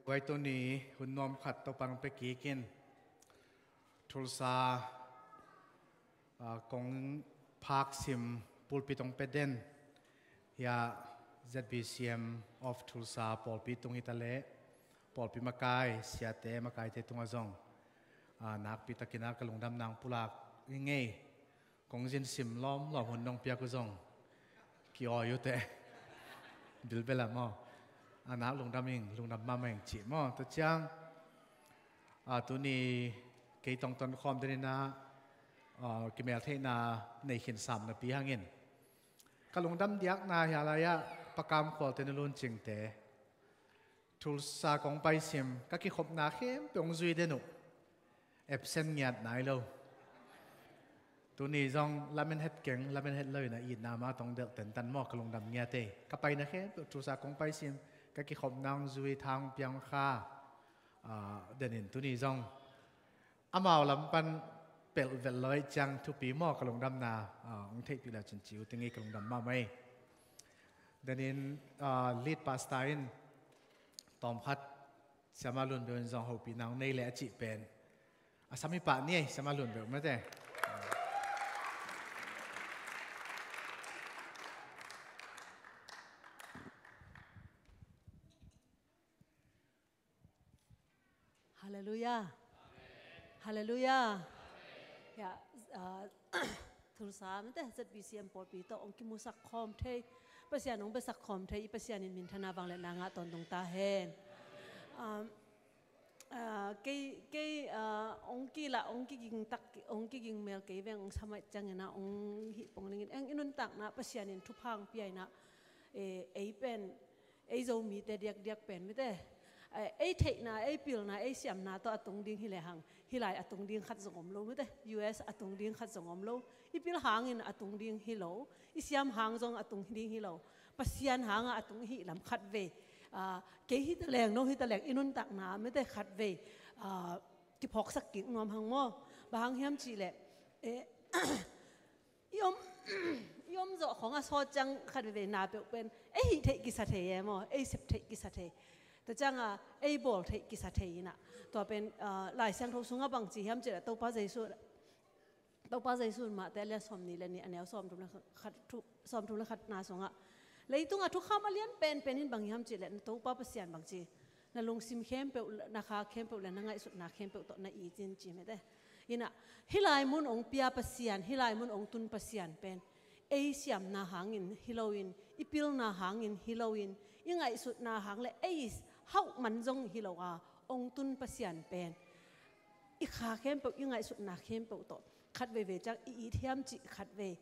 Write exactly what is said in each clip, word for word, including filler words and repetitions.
Tua hi tuni hun nuam khat Topa'n hong pia kik in, Tulsa, ah, kong phak sim pulpit hong pia den hi a, Z B C M of Tulsa pawlpi tung hi ta leh pawlpi makai siate makaite tungah zong, ah, nakpi takin ah ka lungdamna hong pulak ing ei. Kong zin sim lawmlawm hun nong piak uh zong ki-awi uh teh. Bilbel ah maw? A nak lungdam ing, lungdam mahmah ing cih maw? Tua ciang, ah, tuni kei tawh hong tonkhawm den in ah, ah, kimeltheihna nei khin sam napi hangin ka lungdam diakna hi a, lai-ah Pa Kam Khual te, Nu Lun Cing te, Tulsa kong paisim, ka kikhopna khempeuh hong zui den uh. Absent ngiat nai lo. Tuni zong lamen het keng, lamen het lo in ah itna mah tawh hong delh tentan maw, ka lungdam ngiat ei. Ka paina khempeuh Tulsa kong paisim, ka kikhopna hong zui, tha hong pia, hong kha, ah, den in tuni zong amau lam pan pelh vet lo ahih ciang thupi maw, ka lungdamna, ah, hong theihpih le cin ci uh teng ei, ka lungdam mahmah ei. Den in, ah, lead pastor in tawmkhat Siama Lun Beu in zong hopihna hong nei leh a cih pen a sam hi pah ni ei, Siama Lun Beu mate. Halleluiah. Halleluiah. Ya, ah, Tulsa mate, Z B C M pawlpi tawh hong kimusak khawm thei, Pasian hong besak khawm thei i Pasian in minthanna, vangliatna ngah tawntung ta hen. Um, ah, kei, kei, ah, hong kilah, hong kiging tak, hong kiging mel kei veng, hong sa mai ciangin ah hong hih pong dingin, eng i nuntakna Pasian in thupha hong pia in ah, eh, ei pen, ei Zomite diakdiak pen mate, eh, ei theihna, ei pilna, ei siamna tawh a tung ding hi lehang, hih lai a tung ding khat zong om lo mate, U S a tung ding khat zong om lo. I pil hangin a tung ding hi lo, i siam hang zong a tung ding hi lo. Pasian hangah a tung ahih lam khatvei, ah, kei hi ta leng, no hi ta leng, i nuntakna mate khatvei, ah, kiphawksak kik nuam hang maw. Bang hang hiam cih leh, eh, i om, i om zawh khawng a sawt ciang khat veivei na peuh pen ei hih theih kisa thei e maw, ei sep theih kisa thei. Tua ciangin ei bawl theih kisa thei in ah. Tua pen, ah, Lai Siangtho sungah bang ci hiam cih leh Topa Jesu, Topa Jesu in Mate a lian sawmnih le nih, a neu sawmthum le khat, thu, sawmthum le khatna sungah, leitungah thukham a lian penpen in bang hiam cih leh na Topa Pasian bang ci, na lungsim khempeuh, na kha khempeuh le na ngaihsutna khempeuh tawh na it in ci mate. In ah, hih lai mun hong pia Pasian, hih lai mun hong tun Pasian pen ei siamna hangin hi loin, i pilna hangin hi loin, i ngaihsutna hang le ei hauh man zong hi lo a hong tun Pasian pen i kha khempeuh, i ngaihsutna khempeuh tawh khat veivei ciang i it hiam cih khatvei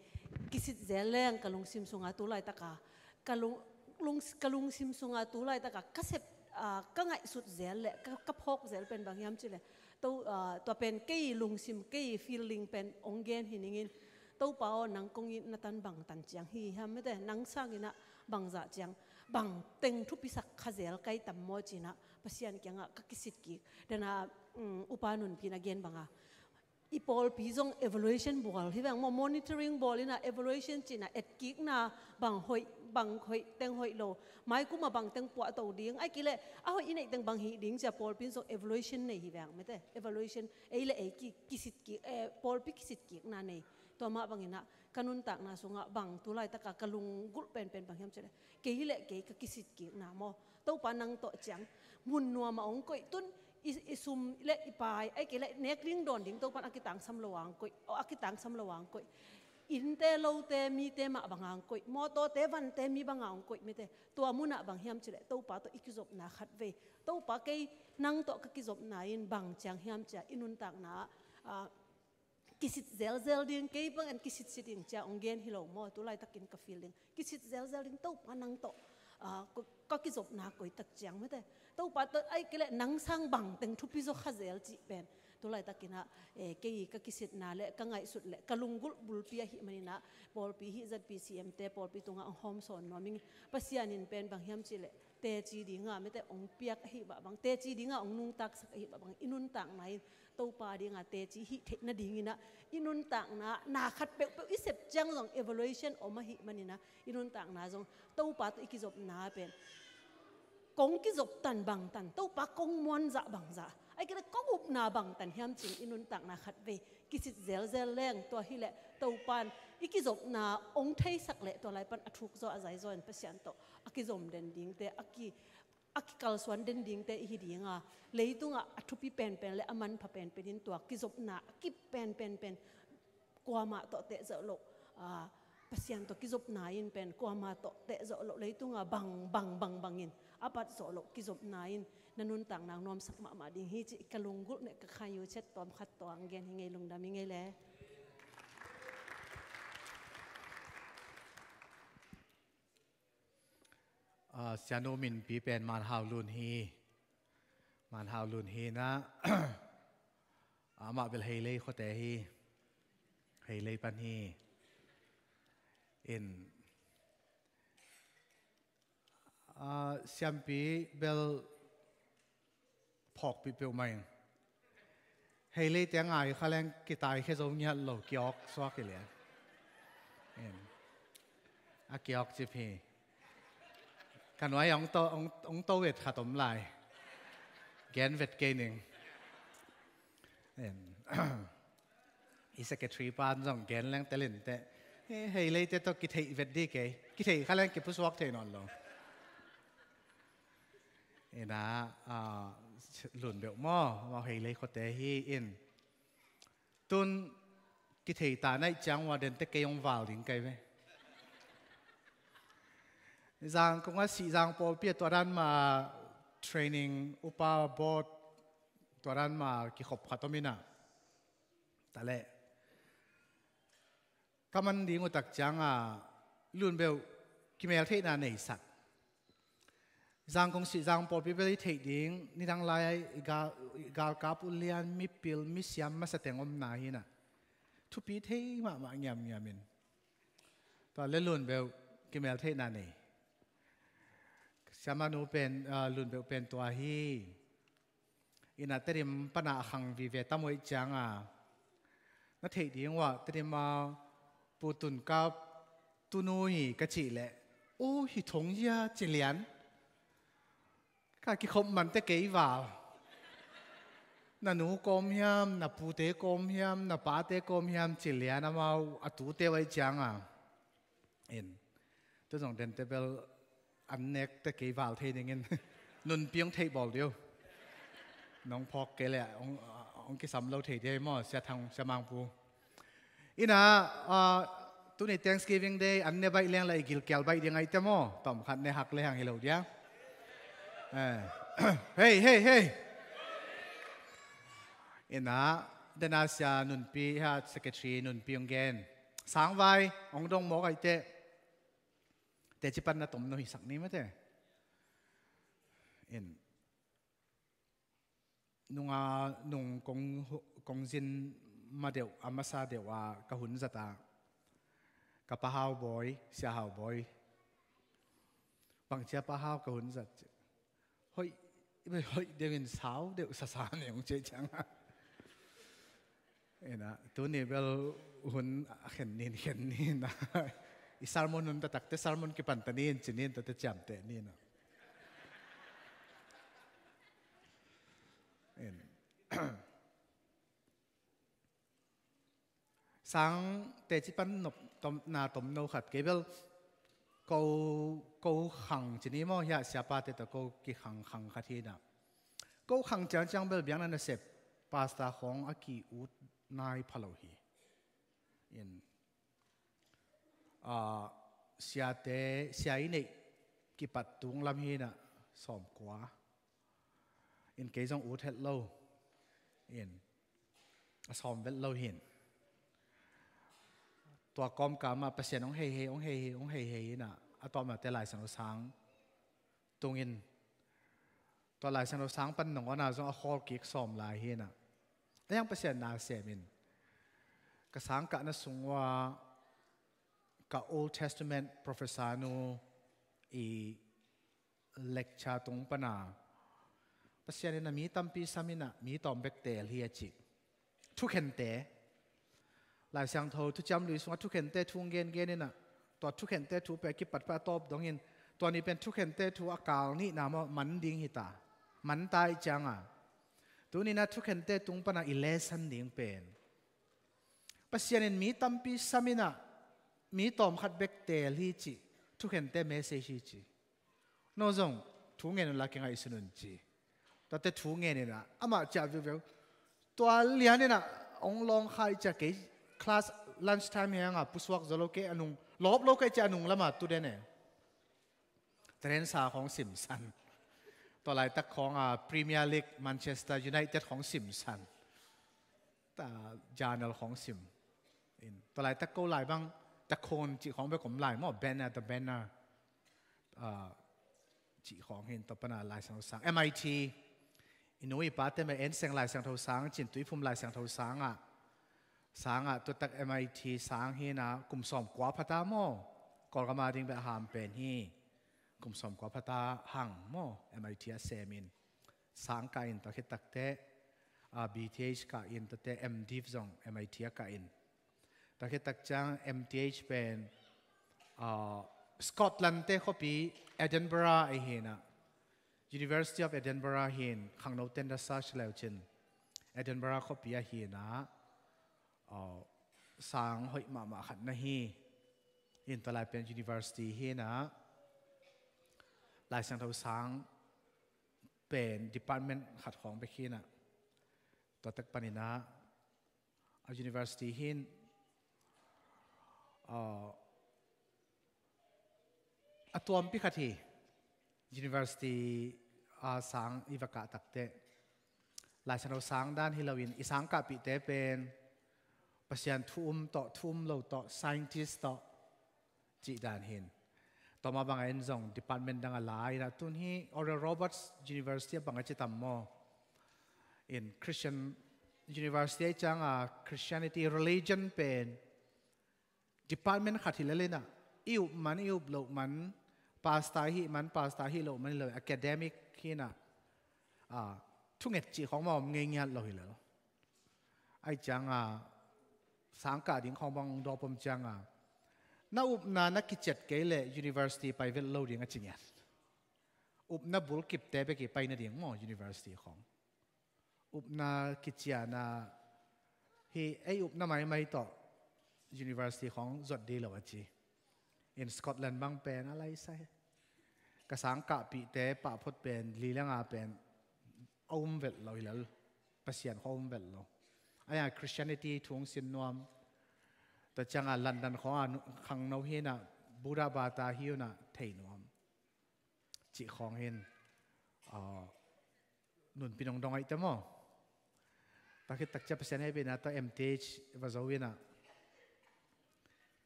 kisit zel leng ka lungsim sunga tu laitaka ka lung, lung, ka lungsim sunga tu laitaka ka sep, ah, ka ngaihsut zel le ka, ka phawk zel pen bang hiam cih leh, to, ah, tua pen kei lungsim, kei feeling pen hong gen hi ning in, Topa aw, nang kong itna tan bangtan ciang hi hiam mate, nang sangin ah bangzah ciang, bang teng thupisak kha zel ka hi tam maw ci-in ah Pasian kiangah ka kisit kik. Den a, um, Upa Nunpi in a gen banga, i pawlpi zong evaluation bawl hi veng maw, monitoring bawl in ah, evaluation ci-in ah, etkikna bang hoih, bang hoih teng hoih lo, maikum ah bang teng puahto ding, ahih kei leh a hoih i neih teng bang hih ding ci-a pawlpi in zong evaluation nei hi veng mate. Evaluation, ei le ei ki, kisit kik, eh, pawlpi kisit kikna nei. Tua mah bangin ah ka nuntakna sungah bang tu laitaka ka lunggulh penpen bang hiam cih leh, kei hi leh kei ka kisit kikna maw, Topa nang tawh ciang mun nuam ah hong koih tun, i, i sum le i pai, ahih kei leh nek ding dawn ding Topa in a kitangsam lo a hong koih, a kitangsam lo a hong koih. Innte lote mite mah bang a hong koih, mawtawte vante mi bang a hong koih mate. Tua munah bang hiam cih leh Topa tawh i kizopna khatvei, Topa kei nang tawh ka kizopna in bang ciang hiam ci-a i nuntakna ah, ah, kisit zelzel ding, kei bangin kisitsit ding ci-a hong gen hi lo maw, tu laitakin ka feel ding. Kisit zelzel ding, Topa nang tawh, ah, ka, ka kizopna koi tak ciang mate. Topa tawh ahih kei leh nang sang bang teng thupi zaw kha zel cih pen tu laitakin ah, eh, kei ka kisitna le ka ngaihsut le ka lunggulh bulpi ahih manin ah, pawlpi hih Z B C M te pawlpi tungah hong hawmsawn nuam ing. Pasian in pen bang hiam cih leh teci dinga mate hong piak ahih mah bang, teci dinga hong nungtaksak ahih mah bang, i nuntakna in Topa dinga teci hih theih nadingin ah, i nuntakna, na khat peuhpeuh i sep ciang zong evaluation om ahih manin ah, i nuntakna zong Topa tawh i kizopna pen kong kizoptan bangtan, Topa kong muanzah bangzah, ai kei le kong upna bangtan hiam cin i nuntakna khat vei kisit zelzel leng, tua hileh Topan i kizopna ong theisak leh tua lai pan a thuk zaw a zai zaw in Pasian tawh a kizom den dingte, a ki a kikalsuan den dingte i hi dinga, leitungah a thupi penpen le a manpha penpen in tua kizopna a kip penpenpen kuamah tawh tehzawh loh, aa, Pasian tawh kizopna in pen kuamah tawh tehzawh loh, leitungah bang bang bang bangin a patzawh loh kizopna in na nuntakna nuamsak mahmah ding hi cih ka lunggulh neh ka khayu chet tawm khat tawh ang gen hi ngei, lungdam hi ngei le. Ah, sianu minpi pen Manhau Lun hi. Manhau Lun hi na. Amah bel Heilei khuate hi. Heilei pan hi. In, ah, siampi bel phawkpih peuhmah in. Heilei te a ngai kha leng kitaikhia zo ngiat lo, kiawk suak hi lian. In. A kiawk cip hi. Ka nuai ong to, ong, ong to vet khat om lai. Gen vet kei ning. In. I secretary pan zong gen leng telin te. He, Heilei te tawh kitheih vet di kei. Kitheih kha leng kipusuak thei nawn lo. Ina, ah, Lun beuh maw, amau Heilei khuate hi in. Tun kithei ta naih ciang ua den te kei hong val ding kei ve. Zangkong a Sihzang pawlpi a tua dan ma training upa board tua dan ma kikhop khat om ina. Taleh ka man ding uh tak cianga Lun beuh kimeltheihna neisak. Zangkong Sihzang pawlpi bel i theih ding, nidang lai i gal, i galkap uh lian, mipil, misiam, masa teng omna hi na. Thupi thei mahmah ngiamngiam in. Tua le Lun beuh kimeltheihna nei. Siamanu pen, ah, Lun beuh pen tua hi. Ina Tedim pana a khang vive tam uh ih cianga na theih ding uah Tedim a Pu Tun Kap tunu hi ka cih leh, "U hi thong hia ci lian." Ka kikhop man te kei val. "Na nu kawm hiam, na pute kawm hiam, na pate kawm hiam?" ci lian amau a tute uh ih cianga. In. Tu zong den te bel an nek te kei val thei dingin. Nunpi hong theih bawl diu. Nong phawk kei leh hong, hong kisam lo thei dia hi maw, Sia Thang, Sia Mangpu. Ina, ah, tuni Thanksgiving Day an ne baih leng lah i gilkial baih ding aih te maw. Tom khat ne hak le hang hi lo dia. Eh. Hei, hei, hei. Ina, dena Sia Nunpi, ha, Secretary Nunpi hong gen. Sangvai, hong dong mawk aih te. Teci pan na tomno hisak ni mate. In. Nunga, nung kong, kong zin ma deuh, a masa deuh a ka hun zat a. Ka Pa Hau Bawi, Sia Hau Bawi. Bangcia Pa Hau ka hun zat. Hoih, hoih deuhin sau deuh sasa ni hong ciah cianga. Ina, tuni bel hun a khen nin, khen nin. I sermon hun taktak te sermon kipan ta nin, ci nin, tate ciamteh nin. In. Sang teci pan nop tom, na tomno khat kei bel ko, ko khang ci ni maw, hiah siapate tawh ko kikhang khang khat hi na. Ko khang ciangciang bel biakna nasep pastor khawng a ki-ut nai pha lo hi. In, ah, siate, sia i neih kipat tung lam hi na, sawmkua. In kei zong ut het lo. In, a sawm vet lo hin. Tua kawmkam ah Pasian hong hei hei, hong hei hei, hong hei hei hi na, a tawpna te Lai Siangtho sang tungin. Tua Lai Siangtho sang pan nangawn a zong a khawl kik sawm lai hi na. A hiang Pasian na sem in. Ka sang kahna sung ua ka Old Testament professor nu i lecture tung pana Pasian in a mi tampi sam in a mi tawm bek teel hi a ci. Thukhente. Lai Siangtho Thuciam Lui sungah thukhente thu gengen in a, tua thukhente thu peuh a kipat pah a tawp dongin Tua ni pen thukhente thu a kal nihna maw man ding hita. Man ta ih cianga tuninah thukhente tung pana i lesson ding pen Pasian in mi tampi saminah mi tawmkhat bek teel hi cih thukhente message hi ci. No zong thu ngen unla kingaihsun un ci. Tuate thu ngen inah amah ciah viuveu. Tua lian inah ong lawng khai ciah kei class lunch time hianga pusuak zo lo kei a nung lawp lo kei ciah a nung lama tu den e. Trensa khawng simsan. Tua laitak khawng a Premier League Manchester United khawng simsan. Ta journal khawng sim in tua laitak ko lai bang ta khon cih khawng bek om lai maw banner ta banner. Cih khawng hin tua pana Laisiangtho sang M I T i nu i pate mah enseng Laisiangtho sang cin tuiphum Laisiangtho sangah sangah tuatak M I T sang hinah kum sawm kua phata maw. Kawlgama ding beh a ham pen hi. Kum sawm kua phata hang maw M I T a semin sang kah in tua khitakte B T H kah in tuate M Div zong M I T a kah in tua khitak ciang M T H pen Scotland te khuapi Edinburgh ahi hinah University of Edinburgh hin khangno tender search leu cin Edinburgh khuapi ahi hinah sang hoih mahmah khat na hi. In tua lai pen university hinah Laisiangtho sang pen department khat khawng bek hinah tua tek paninah a university hin a tuampi khat hi. University a sang i va kah takte Laisiangtho sang dan hi loin i sang kahpihte pen Pasian thu um tawh thu um lo tawh scientist tawh cih dan hin. Tua mah bangah in zong department dang a la inah tun hi Oral Roberts University a bangah ci tam maw. In Christian University a i cianga Christianity religion pen department khat hi lel inah i up man i up loh man pastor hih man pastor hih loh man hi lo academic hinah thunget cih khawng mah om ngei ngiat lo hi lel. Ahi cianga sang kah ding khawng bang dawpom cianga na upna na kiciat kei leh university pai vet lo ding a ci ngiat. Upna bulkipte bek i pai nading maw university khawng. Upna kiciana hi ei upna maimai tawh university khawng zuat dih lo a ci. In Scotland bang pen a laisai ka sang kahpihte pahphot pen lilanga pen a um velh lo hi lel. Pasian khawng a um velh lo. Aia Christianity thu hong sin nuam. Tua cianga London khawng a khangno hinah Buddha bata hi unah thei nuam. Cih khawng hin nunpi nong dong aihte maw. Tua khit takcia Pasian hehpihna tua M T H va zo inah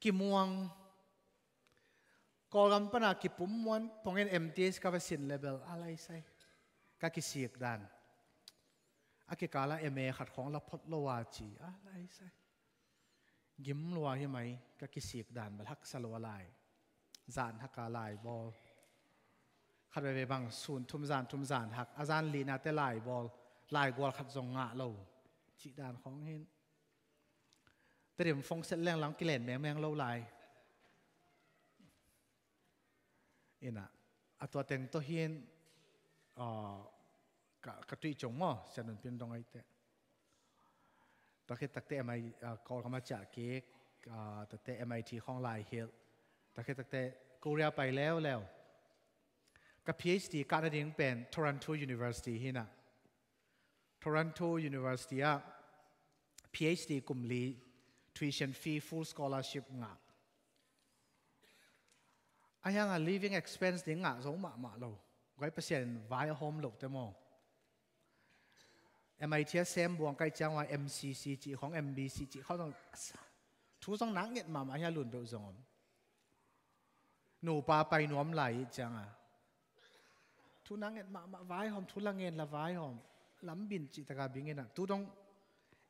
kimuang Kawlgam pana kipum muan pongin M T H ka va sin level a laisai. Ka kisik dan a kikala M A khat khawng la phot lo a ci a laisai. Gim lua hi mai ka kisik dan bel haksa lua lai. Zan haka lai bawl. Khat veve bang sun thum zan thum zan hak a zan lihnate lai bawl. Lai gual khat zong ngah lo. Cih dan khawng hin. Tedim fongset lenglang kilen mengmeng lo lai. Inah a tua teng tawh hin ka tuih cong maw sian nunpin dong aihte. Tua khit takte M I Kawlgam a ciah kik. Takte M I T khawng lai hilh. Tua khit takte Korea pai leuleu. Ka P H D kah nading pen Toronto University hinah. Toronto University ah P H D kum li tuition fee full scholarship ngah. A hianga living expense ding ngah zo mahmah lo. Guai Pasian vai a hawm lote maw. M I T a sem buang kai ciang ua M C C cih khawng M B C cih khawng zong thu zong nak nget mahmah hia lun beuh zong om. Nupa pai nuam lai ih cianga thu nak nget mahmah vai hawm thu la ngen la vai hawm. Lambin cih taka bingin ah tu dong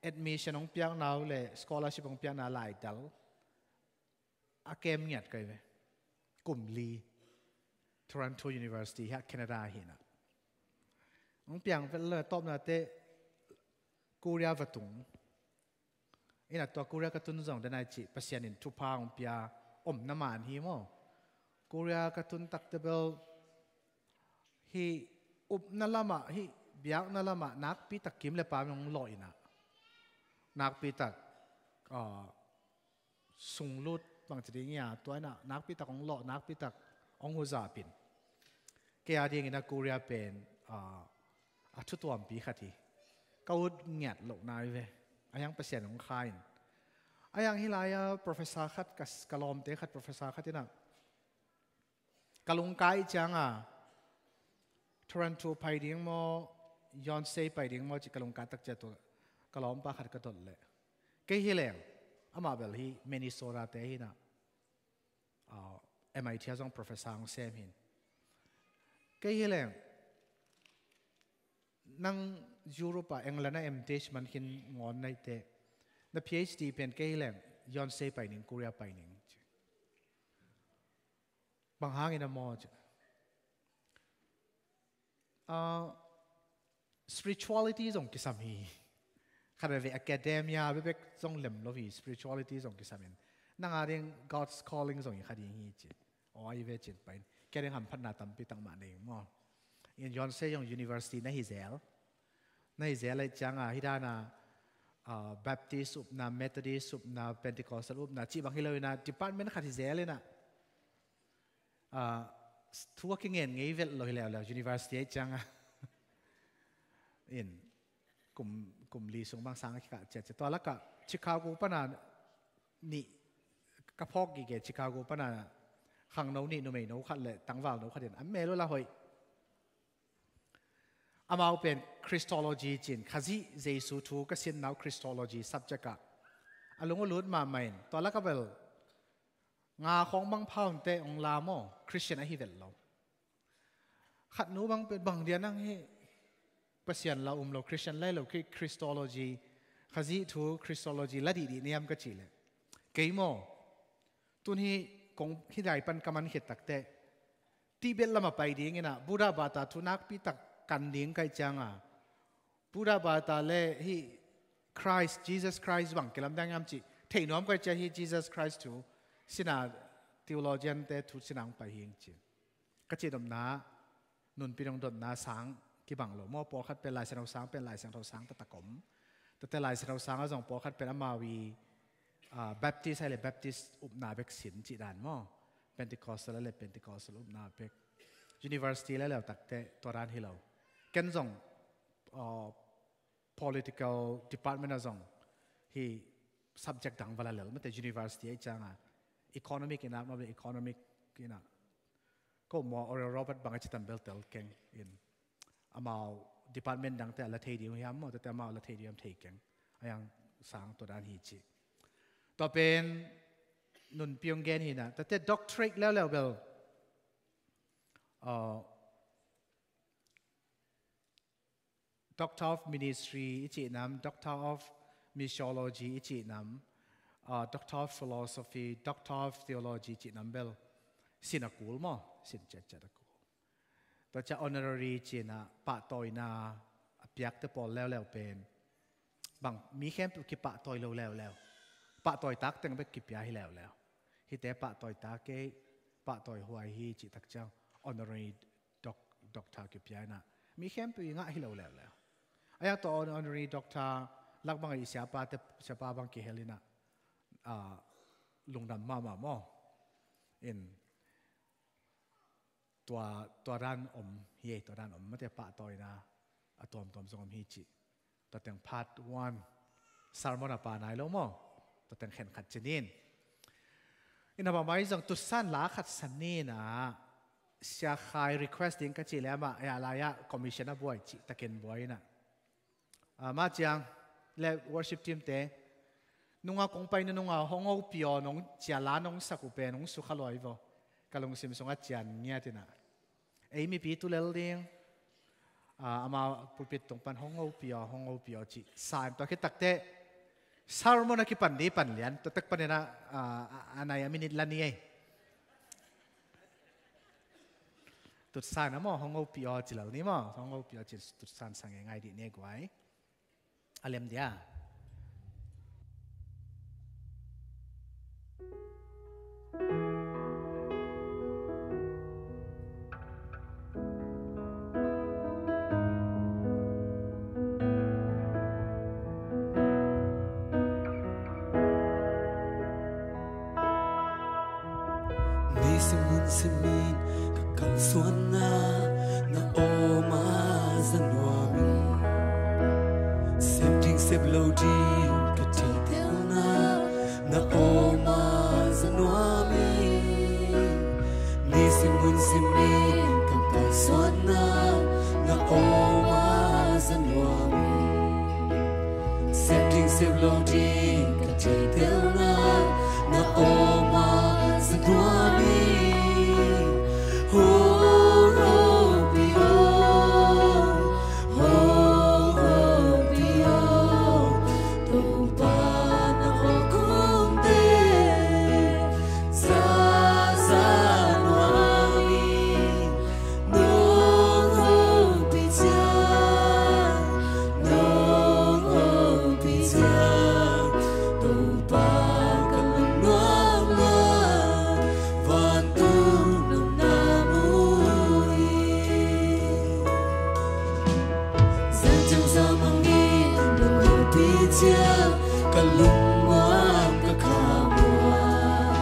admission hong piakna uh le scholarship hong piakna lai dal a kem ngiat kai ve. Kum li Toronto University hi a Canada hinah hong piang vel lo tawpna te Korea va tung. Inah tua Korea ka tun zong denai cih Pasian in thupha hong pia omna man hi maw. Korea ka tun takte bel hih upna lamah, hih biakna lamah nakpi tak kim le pam hong lawh inah, nakpi tak, ah, sunglut bangci ding ia, tua inah nakpi tak hong lawh, nakpi tak hong huzap in. Kei a dingin a Korea pen, ah, a thutuampi khat hi. Ka ut ngiat loh nai ve. A hiang Pasian hong kha in. A hiang hih lai-a professor khat, ka, ka lawmte khat professor khat inah, ka lungkai cianga Toronto pai ding maw, Yonsei pai ding maw ci ka lungkai tak cia tua ka lawmpa khat ka dot leh, kei hi leng, amah bel hi Minnesota te hinah, ah, M I T a zong professor hong sem hin. Kei hi leng, nang Europe a, England a M T man khin ngawn naite, na P H D pen kei hi leng Yonsei pai ning, Korea pai ning ci. Bang hangin a maw ci. Ah, spirituality zong kisam hi. Khat veve academia bebek zong lem lo hi, spirituality zong kisam in. Nang a ding God's calling zong hi kha ding hi ci. Aw, ai ve cin pain. Kei ding hamphatna tampi tak mah nei maw. In Yonsei zong university na hi zel. Na hi zel ai cianga hi dana, ah, Baptist upna, Methodist upna, Pentecostal upna ci bang hi lo ina, department khat hi zel ina. Ah, thu a kingen ngei velh lo hi leuleu, university ai cianga. In, kum, kum li sung bang sang a kikah ciatcia. Tua lakah Chicago pana nih, ka phawk gige Chicago pana khangno nih, numeino khat le tangvalno khat in an mel uh la hoih. Amau pen Christology cin, Khazih Jesu thu ka sinnau Christology subject ah a lung uh lut mahmah in, tua lakah bel nga khawng bang phaunte ong la maw, Christian ahi vet lo. Khatnu bang pen bang dia nang hi Pasian la um lo, Christian lai lo, Christology, Khazih thu Christology la dih dih niam ka cih leh, kei maw, tun hi kong hi dai pan ka man khit takte, Tibet lamah pai ding ina, Buddha bata thu nakpi tak kan ding kai cianga, Buddha bata le hi Christ, Jesus Christ bang kilamdang hiam cih thei nuam kai cia hi, Jesus Christ thu sina, theologian te thu sina ang pai hing ci. Ka cih dopna, nunpi dong dotna sang kibang lo maw, pawlkhat pen Lai Siangtho sang pen Lai Siangtho sang taktak om. Tate Lai Siangtho sang a zong pawlkhat pen amau i, ah, Baptist ai le Baptist upna bek sin cih dan maw. Pentecostal ai le Pentecostal upna bek. University le leu takte tua dan hi lo. Ken zong, ah, political department a zong hi subject dang vala lel mate, university ai cianga economic ina, no, economic ina. Ko maw Oral Robert bang a ci tambel tel keng in. Amau department dangte a la thei ding hiam maw, tate amau la thei ding hiam thei keng. A hiang sang tua dan hi ci. Tua pen nunpi ong gen hina, tate doctorate leuleu bel, uh, Doctor of Ministry i cih nam, Doctor of Missiology i cih nam, uh, Doctor of Philosophy, Doctor of Theology i cih nam bel sin a kul maw, sin ciatciat a kul. Tua cia honorary cina pahtawina a piakte pawl leuleu pen bang mi khempeuh kipahtawi lo leuleu. Pahtawi tak teng bek kipia hi leuleu. Hite pahtawi tak kei, pahtawi huai hi cih tak ciang honorary doc-, doctor kipia ina mi khempeuh i ngah hi lo leuleu. A hiang tua honorary doctor lak bang i siapate, siapa bang kihel ina, ah, lungdam mahmah maw. In tua, tua dan om hi, tua dan om mate, pahtawina a tuamtuam zong om hi cih. Tua teng part one sermon a pa nai lo maw. Tua teng khen khat cinin. Ina bamai zong tutsan la khat sanina Sia Khai request ding ka cih le amah, ya, la ya, commission a buai cih takin buai ina. Ah, ma ciang le worship team te, nunga kong pai na nunga hong hopih aw nong cia la nong sak uh pen hong sukha luai vaw. Ka lungsim sungah cian ngiat ina. Ei mipi tu lel ding, ah, ama pulpit tung pan hong hopih aw, hong hopih aw cih sa in tua khit takte sermon a kipan di pan lian, tua tek pan ina, ah, a, a nai a minute la ni ei. Tutsan a maw, hong hopih aw ci lel ni maw, hong hopih aw ci, tutsan sa ngeingai dih ni guai. A lem dia. Simin ka kalsuanna na awm a za nuam hi. Sep ding sep lo ding ka theihtelna na awm a za nuam hi. Nisim hun simin ka kalsuanna na awm a za nuam hi. Sep ding sep lo ding ka theihtelna na awm a za nuam hi. Ho, ho, pi, ho. Ho, ho, pi, ho. Topa na awk hun teh za za nuam hi. Nong hopih ciang, nong hopih ciang, Topa ka lungnuam lua, vantung nong na mu hi. Zan ciang zan mangin nong hopih ciang, ka lungnuam ka kha muam.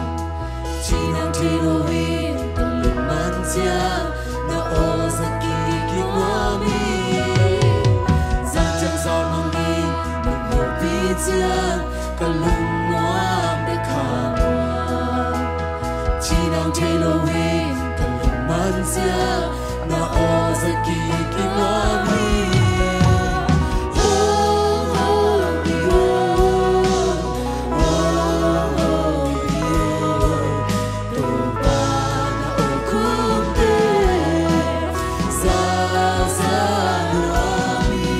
Cinang thei loin ka lungman ciang, na aw zat kik nuam hi. Zan ciang zan mangin nong hopih ciang, ka lungnuam ka kha muam. Cinang thei loin ka lungman ciang, na aw zat kik nuam hi. Ho, ho, pi, ho. Ho, ho, pi, ho. Topa na awk hun teh za za nuam hi.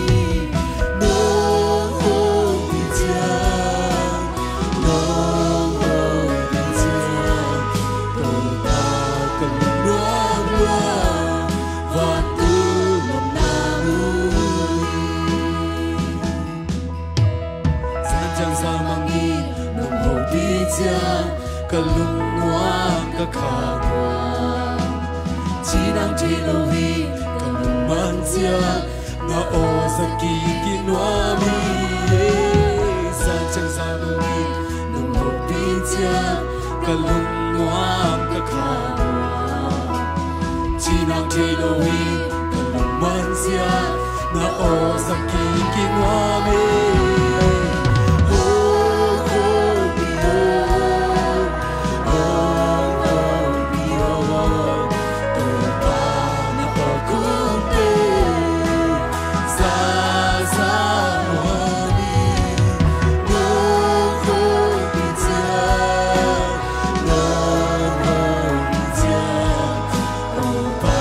Nong hopih ciang, nong hopih ciang, Topa ka lungnuam lua, vantung nong na mu hi. Zan ciang zan mangin nong hopih ciang, ka lungnuam ka kha muam. Cinang thei loin ka lungman ciang, na aw zat kik nuam hi. Zan ciang zan mangin nong hopih ciang, ka lungnuam ka kha muam. Cinang thei loin ka lungman ciang, na aw zat kik nuam hi. Ho, ho, pi, ho. Ho, ho, pi, ho. Topa na awk hun teh za za nuam hi. Nong hopih ciang, nong hopih ciang, Topa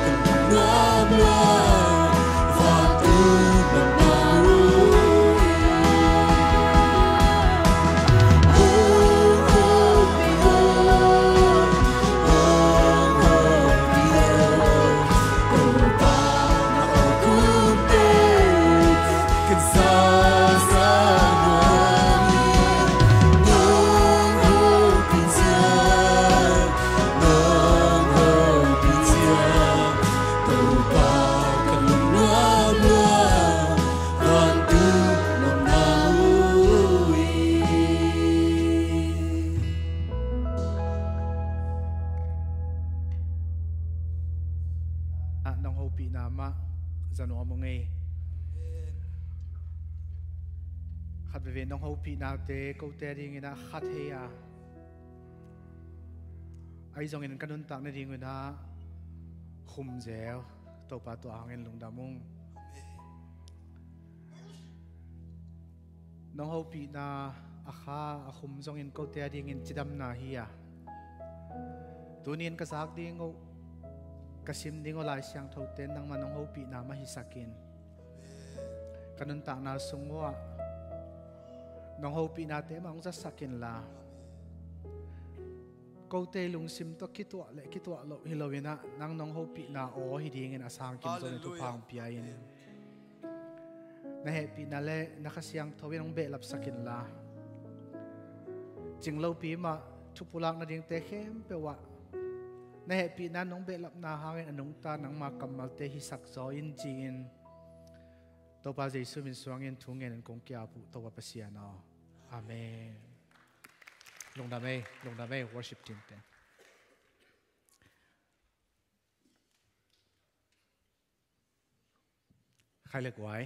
ka lungnuam lua, vantung nong na mu hi. Ho, ho, pi, ho. Ho, ho, pi, ho. Topa na awk hun teh ken za za nuam hi. Nong hopih ciang, nong hopih ciang, Topa ka lungnuam lua, vantung nong na mu hi. Ah, nong hopihna mah za nuam ung ei. Khat veve nong hopihnate kote dingin ah khat hei a, ahi zongin ka nuntak nading un ah khum zel. Topa tua hangin lungdam ung. Nong hopihna a kha a khum zongin kote a dingin cidamna hi a, tuni-in ka zak ding uh, ka sim ding uh Lai Siangthote nangmah nong hopihna mah hisakin, ka nuntakna sung uh ah nong hopihnate mah hong zatsak inla, kote lungsim tawh kituah le kituah loh hi loin ah, nang nong hopihna aw hi dingin a sang kim zongin thupha hong pia in. Na hehpihna le na Kha Siangtho in hong behlapsak inla, cinglopi mah thupulak nadingte khempeuh ah na hehpihna nong behlapna hangin a nungta nangma kammalte hisak zaw in ci-in, Topa Jesu min suangin thu ngenin kong ki-ap uh Topa Pasian aw. Amen. Lungdam ei, lungdam ei, worship team te. Khai le guai.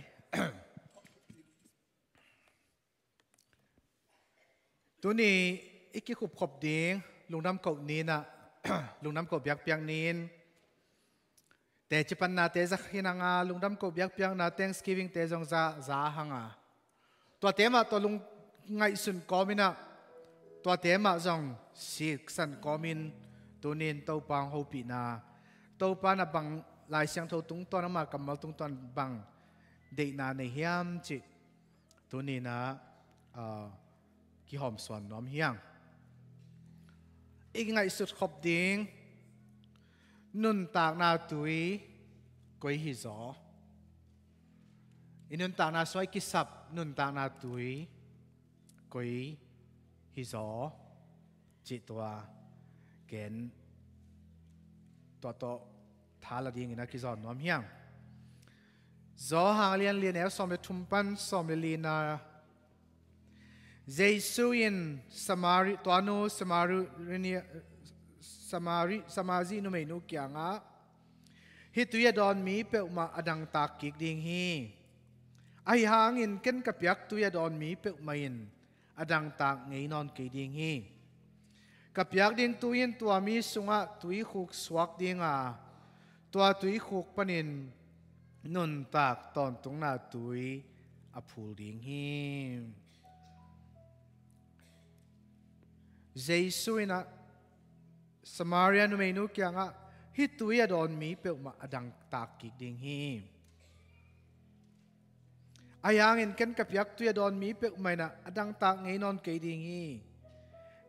Tuni i kikhupkhop ding lungdam koh ni-in ah, lungdam koh biakpiak ni-in teci pannate za khin hang a, lungdam koh biakpiakna, Thanksgiving te zong za, za hang a, tuate mah tawh lung ngaihsun kawmin ah, tuate mah zong siksan kawmin tuni-in Topa hong hopihna, Topa in ah bang Lai Siangtho tungtawn, ama kammal tungtawn bang deihna nei hiam cih tuni-in ah, ah, kihawmsuan nuam hi hang. I ngaihsut khop ding nuntakna tui koi hizaw, i nuntakna sungah i kisap nuntakna tui koi hizaw cih tua gen, tua tawh tha la dingin a kizawn nuam hi hang. Johan a lian li, a neu sawm le thum pan sawm le lina. Jesu in Samari, tuanu Samari, Samari, Samari numeinu kiangah, "Hih tui a dawn mi peuhmah a dangtak kik ding hi. Ahi hangin ken ka piak tui a dawn mi peuhmah in a dangtak ngei nawn kei ding hi. Ka piak ding tui in tua mi sungah tuikhuk suak ding a, tua tuikhuk panin nuntak tawntungna tui a phul ding hi." Jesu in ah Samaria numeinu kiangah, "Hih tui a dawn mi peuhmah a dangtak kik ding hi. Ahi hangin ken ka piak tui a dawn mi peuhmah in ah a dangtak ngei nawn kei ding hi.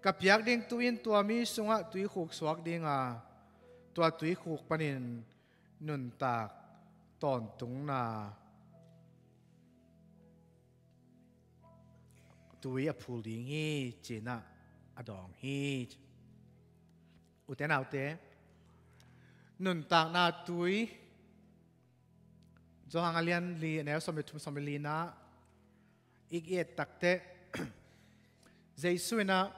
Ka piak ding tui in tua mi sungah tuikhuk suak ding a, tua tuikhuk panin nuntak tawntungna tui a phul ding hi," ci-in ah a dawng hi. Ute naute, nuntakna tui, Johan a lian li, a neu sawm le thum, sawm le lina i et takteh, Jesu in ah,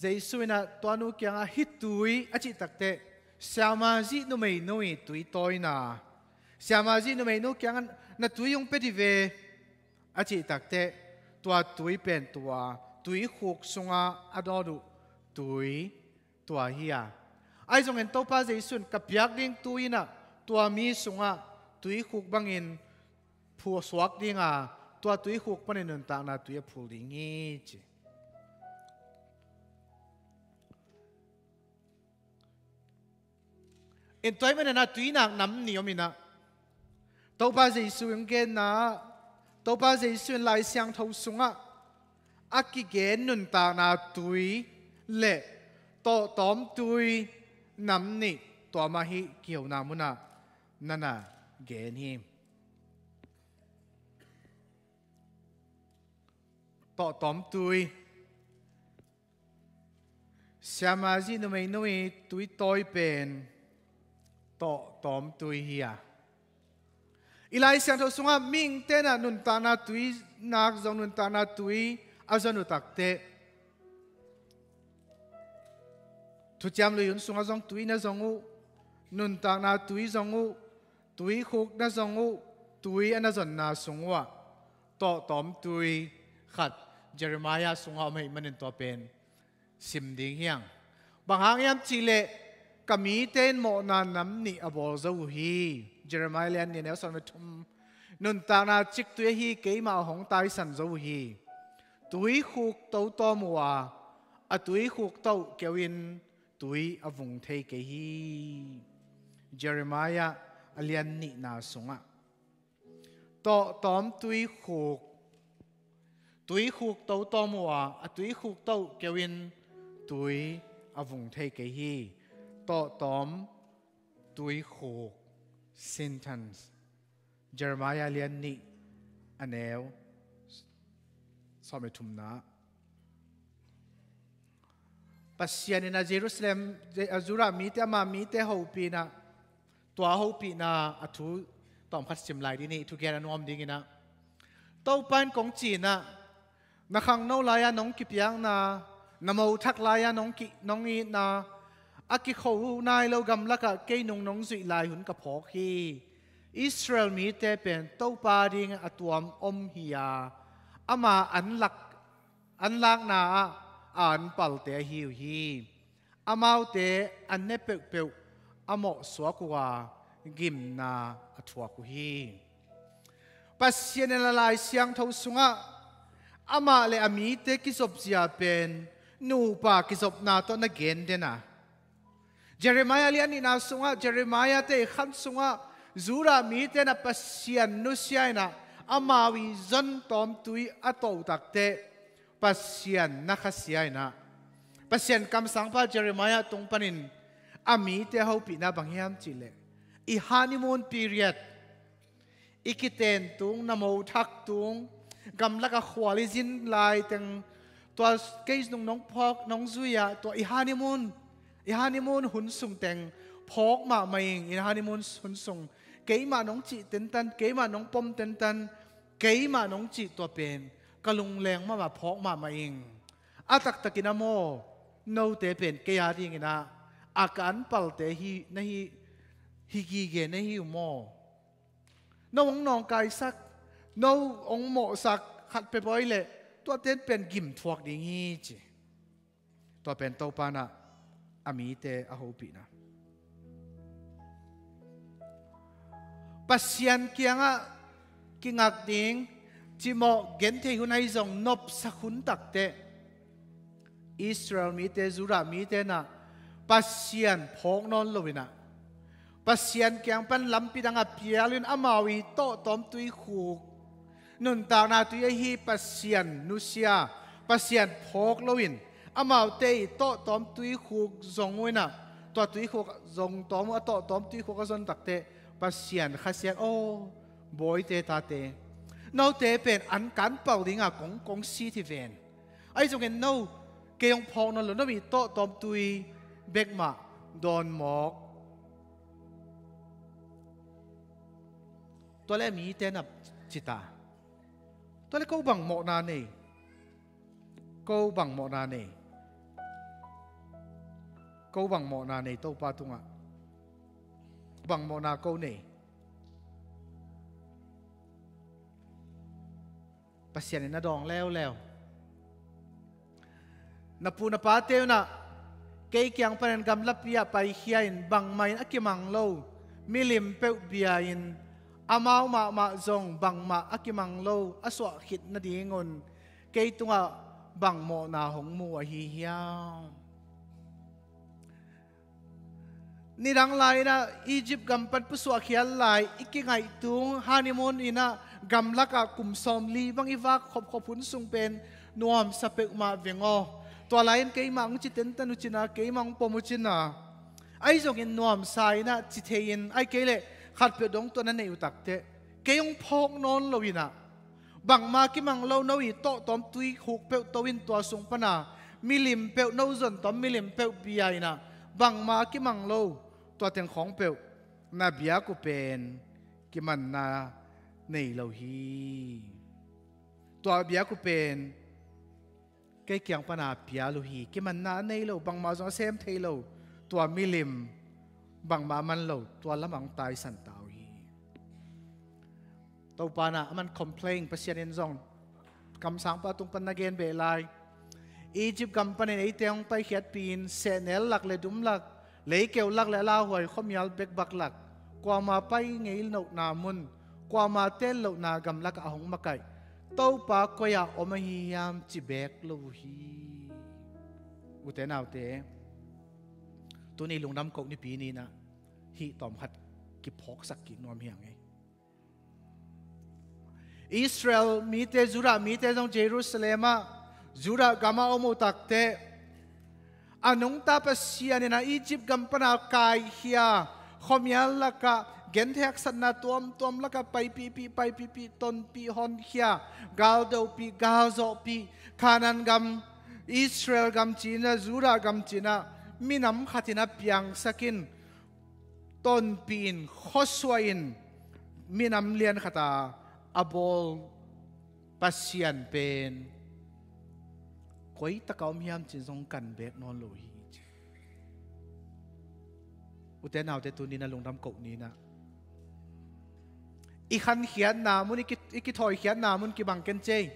Jesu in ah tuanu kiangah, "Hih tui," a cih takteh, Samari numeinu i tui tawina, Samari numeinu kiangah, "Na tui hong pia dih ve," a cih takteh, tua tui pen tua tuikhuk sungah a dawn uh tui tua hi a. Ahi zongin Topa Jesu in, "Ka piak ding tui in ah tua mi sungah tuikhuk bangin phu suak ding a, tua tuikhuk panin nuntakna tui a phul ding hi," ci. In tua ahih manin ah tuinak nam nih om in ah, Topa Jesu in genna, Topa Jesu in Lai Siangtho sungah a kigen nuntakna tui le tawhtawm tui nam nih, tua mah hih kihona munah na na gen hi. Tawhtawm tui. Samari numeinu i tui tawi pen tawhtawm tui hi a. I Lai Siangtho sungah mihingte in ah nuntakna tui nak zong, nuntakna tui a zon uh takteh, Thuciam Lui Hun sungah zong tui na zong uh, nuntakna tui zong uh, tuikhuk na zong uh, tui a na zonna sung uhah tawhtawm tui khat Jeremiah sungah om ahih manin tua pen sim ding hi hang. Bang hang hiam cihleh, "Ka mite in mawhna nam nih a bawl zo uh hi," Jeremiah lian nih, a neu sawm le thum. "Nuntakna ciktui ahi keimah a hong taisan zo uh hi. Tuikhuk to tawm uh a, a tuikhuk tawh keu in tui a vung thei kei hi," Jeremiah a lian nihna sungah. Tawhtawm tuikhuk, tuikhuk to tawm uh a, a tuikhuk tawh keu in tui a vung thei kei hi. Tawhtawm tuikhuk, sentence. Jeremiah lian nih, a neu sawm le thumna. Pasian in a Jerusalem, a Judah mite, ama mite hopih in ah, tua hopihna a thu tawmkhat sim lai dih ni, thugen a nuam dingin ah. Topa in kong ci in ah, na khangno lai-a nong kipiakna, na mothak lai-a nong ki, nong itna, a kikho nai lo gamlakah kei nung nong zuih lai hun ka phawk hi. Israel mite pen Topa ding a tuam om hi a, ama an lak, an lakna ah a an palte ahi uh hi. Amaute a ne peuhpeuh a mawhsuak uh a, gimna a thuak uh hi. Pasian in a Lai Siangtho sungah amah le a mite kizopzia pen nupa kizopna tawh na gen den a, Jeremiah lian nihna sungah, Jeremiah te i khan sungah Judah mite na Pasian nusia inah amau i zon tawmtui a to takteh Pasian na khasia inah Pasian kamsangpa Jeremiah tung panin a mite a hopihna bang hiam cihleh, i honeymoon period, i kiten tung, na mo thak tung, gamlak a khual i zin lai teng, tua kei nung nong phawk nong zui ah tua i honeymoon, i honeymoon hun sung teng phawk mahmah ing. I honeymoon hun sung keimah nong cih tentan, keimah nong pom tentan, keimah nong cih tua pen ka lungleng mahmah phawk mahmah ing. A taktakin a maw, note pen kei a dinginah a ka an palte hi na hi, hi gige na hi uh maw? No hong nawngkaisak, no hong mawhsak khat pia bawi leh tuaten pen gim thuak ding hi ci. Tua pen Topa nah a mite a hopihna. Pasian kiangah kingak ding cimawh genthei hun ahi zong nopsak hun takteh Israel mite, Judah mite nah Pasian phawk nawn loinah Pasian kiang pan lampi dang a pial in amau i tawhtawm tuikhuk, nuntakna tui ahi Pasian nusia, Pasian phawk loin amaute i tawhtawm tuikhuk zong uh inah, tua tuikhuk zong tawm uh a tawhtawm tuikhuk a zon takteh Pasian khasiat, aw, bawite tate, note pen an kanpal dinga kong, kong sit hi ven. Ahi zongin no, kei hong phawk nawn lo, no i tawhtawm tui bek mah dawn mawk. Tua le mite na cita. Tua le ko bang mawhna nei? Ko bang mawhna nei? Ko bang mawhna nei Topa tungah? Bang mawhna ko nei? Pasian in a dawng leuleu. Na pu na pate unah kei kiang panin gamlapi ah paikhia in bangmah in a kimang lo milim peuh bia in, amau mahmah zong bangmah a kimang lo a suah khit nadingun kei tungah bang mawhna hong mu ahi hiam? Nidang lai inah Egypt gam pan pusuah khial lai i kingaih tung, honeymoon inah gamlakah kum sawmli bang i vak khopkhop hun sung pen nuamsa peuhmah veng aw. Tua lai-in keimah hong ci tentan uh cina, keimah hong pom uh cina. Ahi zongin nuamsa inah ci thei-in, ahi kei leh khatpeuh dong tuan a neih uh takteh kei hong phawk nawn lo inah bangmah kimang lo no i tawhtawm tuikhuk peuh to in tua sung pana milim peuh, no zon tawm milim peuh bia inah bangmah kimang lo tua teng khawng peuh na biak uh pen kimanna nei lo hi. Tua biak uh pen kei kiang pana pial uh hi. Kimanna a nei lo, bangmah zong a sem thei lo tua milim, bangmah a man lo tua lamah hong taisan ta uh hi. Topa nah a man complain, Pasian in zong kamsangpa tung pan na gen beh lai. Egypt gam panin eite hong paikhiatpih in sehnel lak le dum lak, leikeu lak le a lauhuai khuamial bekbak lak, kuama pai ngei lohna mun, kuama tel lohna gamlakah a hong makaih Topa koi-ah om ahi hiam ci beek lo uh hi. Ute naute, tuni lungdam koh nipi ni nah hih tawm khat kiphawksak kik nuam hi hang ei. Israel mite, Judah mite zong Jerusalem ah, Judah gamah om uh takteh a nungta Pasian in a Egypt gam pana kaikhia, khuamial lakah gentheksatna tuamtuam lakah paipihpih, paipihpih, tonpih, honkhia, galdohpih, galzawhpih, Kanaan gam, Israel gam cinah, Judah gam cinah minam khatin a piangsakin tonpih in, khuasuah in, minam lian khata a bawl Pasian pen koi taka om hiam cin zong kan beek nawn lo hi. Ute naute, tuni-in ah lungdam ko ni-in ah, i khankhiatna mun, i ki, i kithawi khiatna mun kibang ken ciai.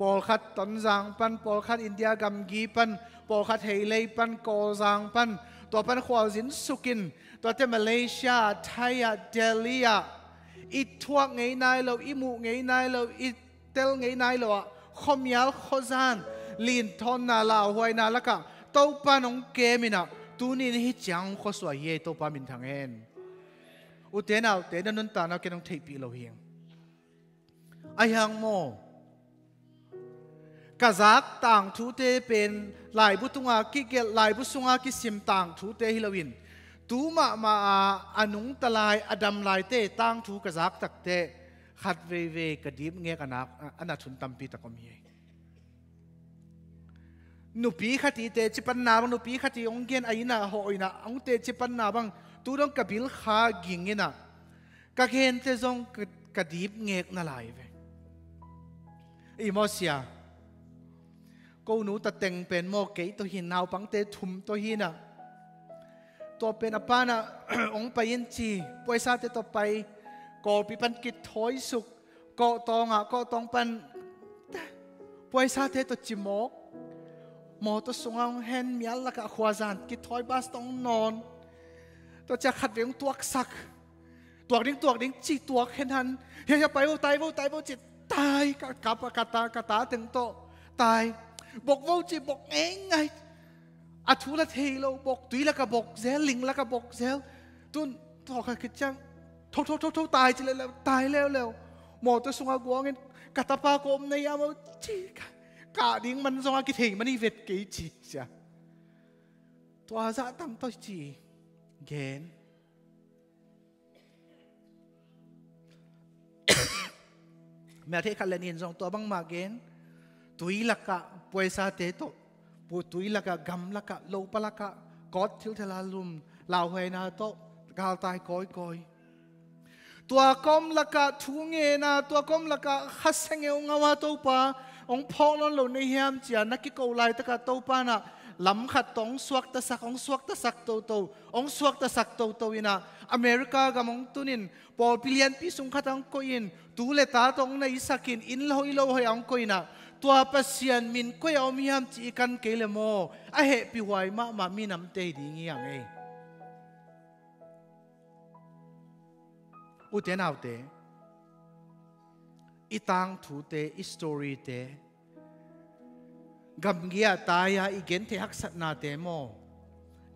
Pawlkhat Tonzang pan, pawlkhat India gamgi pan, pawlkhat Heilei pan, Kawlzang pan, tua pan khualzin sukin, tuate Malaysia, Thai ah, Delhi ah, i thuak ngei nai lo, i muh ngei nai lo, i tel ngei nai lo ah, khuamial khuazan, linthawnna lauhuaina lakah Topa in hong kem in ah, tuni-in hih ciang hong khuasuah hi ei. Topa minthang hen. Ute naute, na nuntakna ken hong theihpih lo hi. Ahi hang maw, ka zak tangthute pen laibu tunga kigelh, laibu sunga kisim tangthute hi loin, tu mahmah a, a nungta lai, a dam laite tangthu ka zak takteh, khat veivei ka dipngek a nak, a, a nat hun tampi tak om hi. Nupi khat i teci panna bang, nupi khat i hong gen a inn ah, hawh inn ah hong teci panna bang, tu dong ka bilkha ging in ah, ka gente zong ka, ka dipngek na lai ve. I maw sia, ko nu ta teng pen maw, kei tawh hi in, naupangte thum tawh hi in ah, tua pen a pa in ah, hong pai in ci, puaisate tawh pai, Kawlpi pan kithawi suk, Kawhtawng ah, Kawhtawng pan puaisate tawh cimawk, mawtaw sungah hong hen, mial lakah khuazan kithawi, bus tawh hong nawn. Tua ciang khat vei hong tuaksak, tuak ding, tuak ding ci, tuak hen han. Hia, hia, pai vo, tai vo, tai vo ci, tai, ka, ka, ka ta, ka ta teng tawh tai. Bok vo ci, bok ngeingai. A thu la thei lo, bok, tui lakah bok zel, ling lakah bok zel. Tun, thawh kha khit ciang, tho, tho, tho, tho, tai ci leuleu, tai leuleu. Mawtaw sungah guangin, ka tapa kawm na hiam aw ci, ka, kah ding man zongah kithei man hi vet kei ci sia. Tua zah tam tawh ci gen. Meltheih khat le nih in zong tua bangmah gen. Tui lakah puaisate tawh, pu, tui lakah, gam lakah, lopa lakah, kawt thilthela lum, lauhuaina tawh galtai kawikawi. Tua kawm lakah thu ngen a, tua kawm lakah kha sengeu ngau a, Topa, hong phawk nawn lo na hiam ci-a na kiko laitakah Topa in ah lam khat tawh hong suaktasak, hong suaktasak toto, hong suaktasak toto in ah, America gam hong tun in, pawlpi lianpi sung khat ah hong koih in, tu le ta tawh hong naisak in, inn lo, inn lo hoih ah hong koih in ah, tua Pasian min koi ah om hiam ci i kan kei le maw, a hehpihhuai mahmah minamte hi ding hi hang ei. Ute naute, i tangthute, i storyte, gamgi ah tai-a i gentheih haksatnate maw,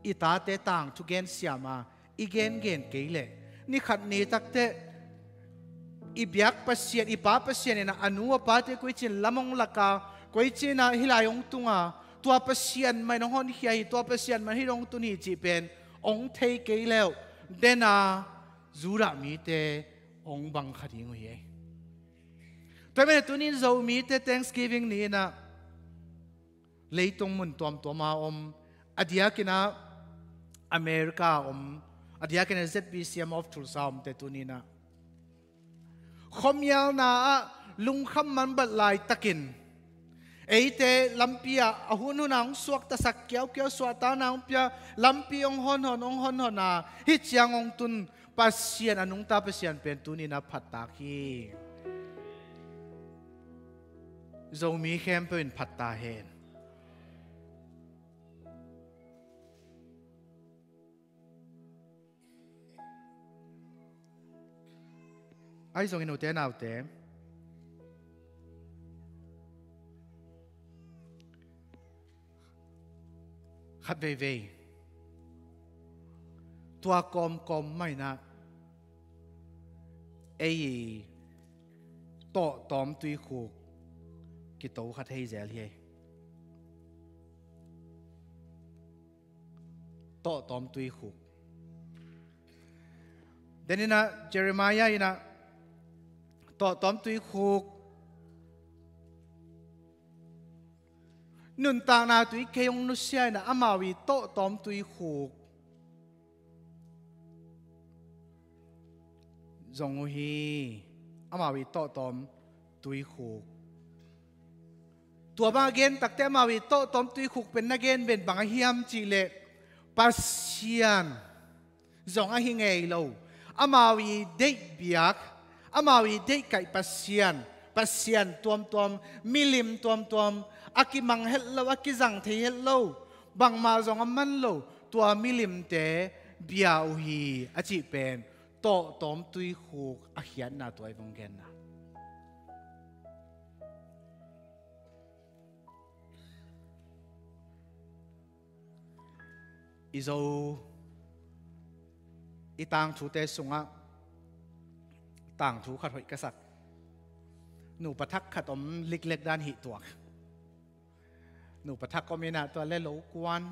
i tate tangthu gen siam a, i gengen kei leh, ni khat ni takteh i biak Pasian, i pa Pasian in ah a nu a pate koici in lam hong lak a, koici in ah hih lai hong tung a, tua Pasian mah in hong honkhia hi, tua Pasian mah in hih hong tun hi cih pen hong thei kei leh, den a Judah mite hong bang kha ding uh hi ei. Tua ahih manin tuni-in Zomite Thanksgiving ni-in ah leitung mun tuamtuam a om, a diakin ah America a om, a diakin ah Z B C M of Tulsa a omte tuni-in ah khuamialna ah lungkham man bat laitakin, eite lampi ah a hunhun ah hong suaktasak kiaukiau, suahtakna hong pia, lampi hong honhon, hong honhon a, hih ciang hong tun Pasian, a nungta Pasian pen tuni-in ah phattak hi. Zomi khempeuh in phat ta hen. Ahi zongin ute naute, khat veivei tua kawmkawm mah in ah ei tawhtawm tuikhuk kito kha thei zel hi ei. Tawhtawm tuikhuk. Denin ah Jeremiah in ah tawhtawm tuikhuk, nuntakna tui kei hong nusia in ah amau i tawhtawm tuikhuk zong uh hi. Amau i tawhtawm tuikhuk. Tua bang a gen takteh amau i tawhtawm tuikhuk pen na gen pen bang a hiam cih leh, Pasian, zong ahi ngei lo. Amau i deih biak, amau i deih kaih pasian, pasian tuamtuam, milim tuamtuam, a kimang het lo, a kizang thei het lo, bangmah zong a man lo, tua milimte bia uh hi a cih pen tawhtawm tuikhuk a khiatna tua i vong genna. I Zo i tangthute sungah tangthu khat hoih ka sak. Nupa thak khat om liklek dan hih tuak. Nupa thak om inah tua le lo kuan.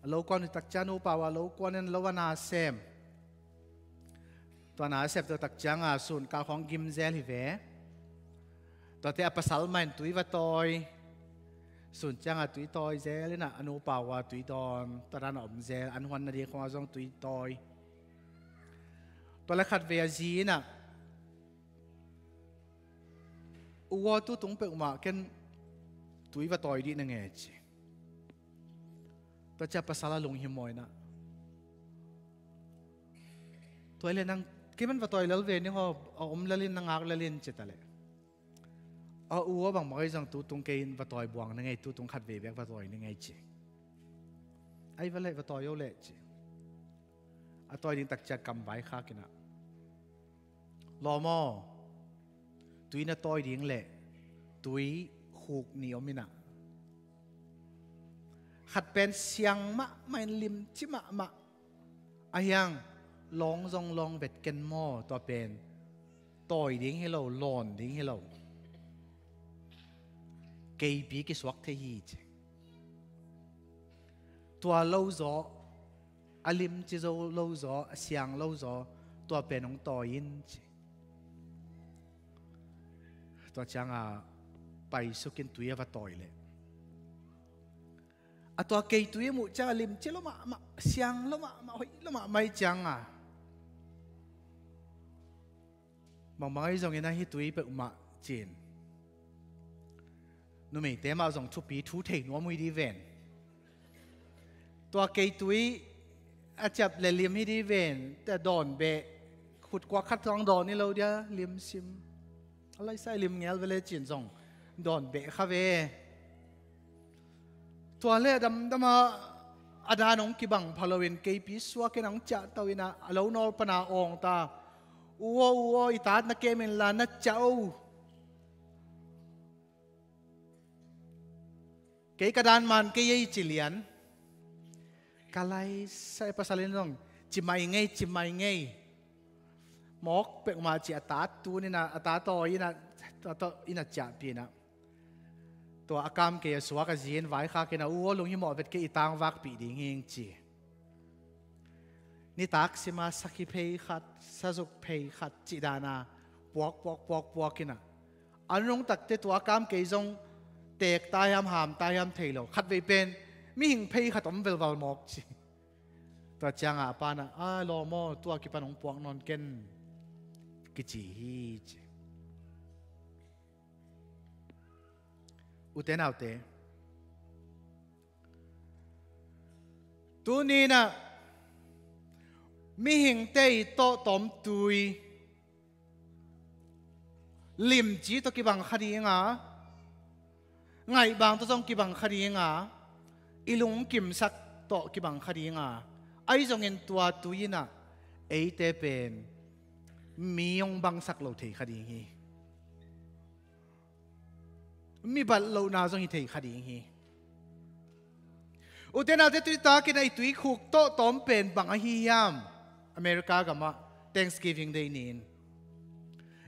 A lo kuan uh takciang nupa uh a lo kuan in lo a na sem. Tua na a sep tua takcianga sun kal khawng gim zel hi ve. Tuate a pasal mah in tui va tawi. Sun cianga tui tawi zel inah a nupa uh a tui dawn tua dan a om zel, an huan nading khawng a zong tui tawi. Tua le khat vei a zi inah, "U aw, tu tung peuhmah ken tui va tawi dih na nge," ci. Tua cia pasal a lunghimawh inah, "Tua le nang, kei man va tawi lel ve ning aw, a om lel in na ngak lel in," ci ta le, "A u aw, bangmah ahi zong tu tung kei in va tawi buang na ngei, tu tung khat vei bek va tawi na ngei," ci. "Ai va leh, va tawi o leh," ci. A tawi ding takcia kam vai khak inah, "Lawm aw, tui na tawi ding le tui khuk nih om inah, khat pen siang mahmah in limci mahmah, a hiang lawng zong lawng vet ken maw, tua pen tawi ding hi lo, lawn ding hi lo, keipi kisuak thei hi," ci. "Tua lo zaw, a limci zo lo zaw, a siang lo zaw, tua pen hong tawi in," ci. Tua cianga paisukin tui a va tawi leh, a tua kei tui a muh cianga limci lo mahmah, siang lo mahmah, hoih lo mahmah ih cianga, "Bangmah ahi zongin ahi tui peuhmah," ci-in, numeite mah zong thupi thu thei nuam uh hi di ven. Tua kei tui a ciap le lim hi di ven, tua dawn beh, khut kuak khat zong dawn hi lo dia, lim sim. A laisai lim ngel ve le ci-in zong dawn beh kha ve. Tua le a damdama a dan hong kibang pha loin keipi suakin hong ciahto inah a lo nawl pana awng ta. "U aw, u aw, i tat na kem inla na ciah o. Kei ka dan man kei ei," ci lian. Ka laisai pasal in zong, "Ci mai ngei, ci mai ngei." Mawk peuhmah ci a tat tun inah, a tat aw inah, a tat aw inah ciahpih inah, tua a kam kei a suak a zi in vaikhak inah, "U aw, lunghimawh vet kei, i tang vakpih ding hing," ci. Nitak sima sakhi phei khat, sazuk phei khat cih dana puak, puak, puak, puak inah, a nung takte tua a kam kei zong teek ta hiam, ham ta hiam thei lo. Khat vei pen mihing phei khat om velval mawk ci. Tua cianga a pa inah, "A lawm aw, tua kipan hong puak nawn ken," kici hi ci. Ute naute, tuni inah mihingte i tawhtawm tui limci tawh kibang kha dinga, ngaihbang tawh zong kibang kha dinga, i lungkimsak tawh kibang kha dinga, ahi zongin tua tui inah eite pen mi hong bangsak lo thei kha ding hi. Mi bat lohna zong hi thei kha ding hi. Ute naute, tuitakin a i tuikhuk tawhtawm pen bang ahi hiam? America gamah Thanksgiving Day ni-in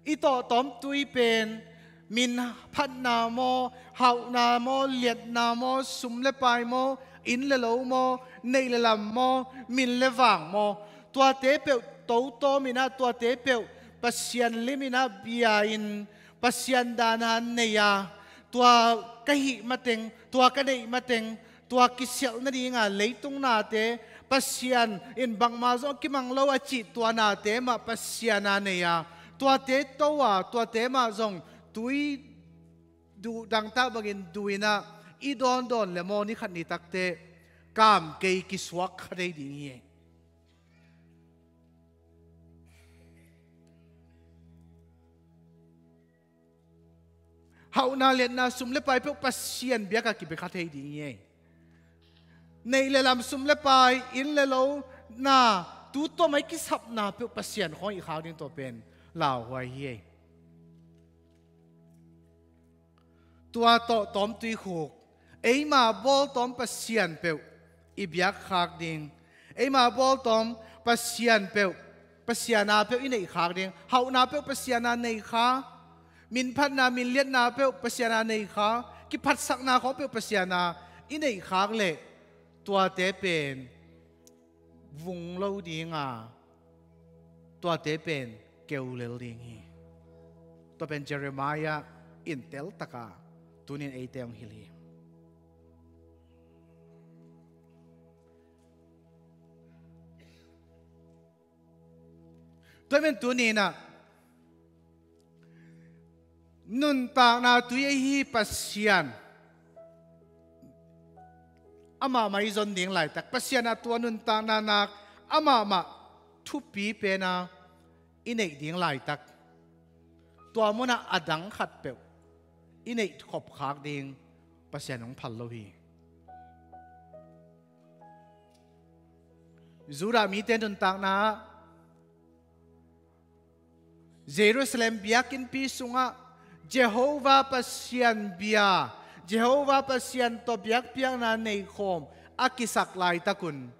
i tawhtawm tui pen min phatna maw, hauhna maw, liatna maw, sum le pai maw, inn le lo maw, neih le lam maw, min le vang maw, tuate peuh totawm inah, tuate peuh Pasian lim inah bia-in, Pasian dana nei a, tua ka hih mateng, tua ka neih mateng, tua kisialh nadinga leitung nate, Pasian in bangmah zong a kimang lo a cih tua nate mah Pasian a nei a, tuate to a, tuate mah zong tui duh dangtak bangin duh inah i dawndawn le maw, ni khat ni takte kam kei kisuak kha dei ding hi. Hauhna, liatna, sum le pai peuh Pasian biakah kibia kha thei ding hi. Neih le lam, sum le pai, inn le lo, na, tu tawm a i kisapna peuh Pasian khawng i khak ding, tua pen lauhuai hi. Tua tawh tawmtui khuk, eima bawltawm Pasian peuh i biakkhak ding, eima bawltawm Pasian peuh, Pasian a peuh i neihkhak ding, hauhna peuh Pasian a neikha, minphatna, minliatna peuh Pasian a neikha, kiphatsakna khawng peuh Pasian a i neihkhak leh, tuate pen vung lo ding a, tuate pen keu lel ding hi. Tua pen Jeremiah in teltak a tunin eite hong hilh hi. Tua ahih manin tuni-in ah nuntakna tui ahi Pasian, amah mah i zon ding laitak, Pasian a tua nuntakna nak amah mah thupi pen a i neih ding laitak, tua munah a dang khatpeuh i neih khop khak ding Pasian hong phal lo hi. Judah mite nuntakna ah Jerusalem biakinnpi sungah Jehovah Pasian bia, Jehovah Pasian tawh biakpiakna neikhawm a kisak laitakun,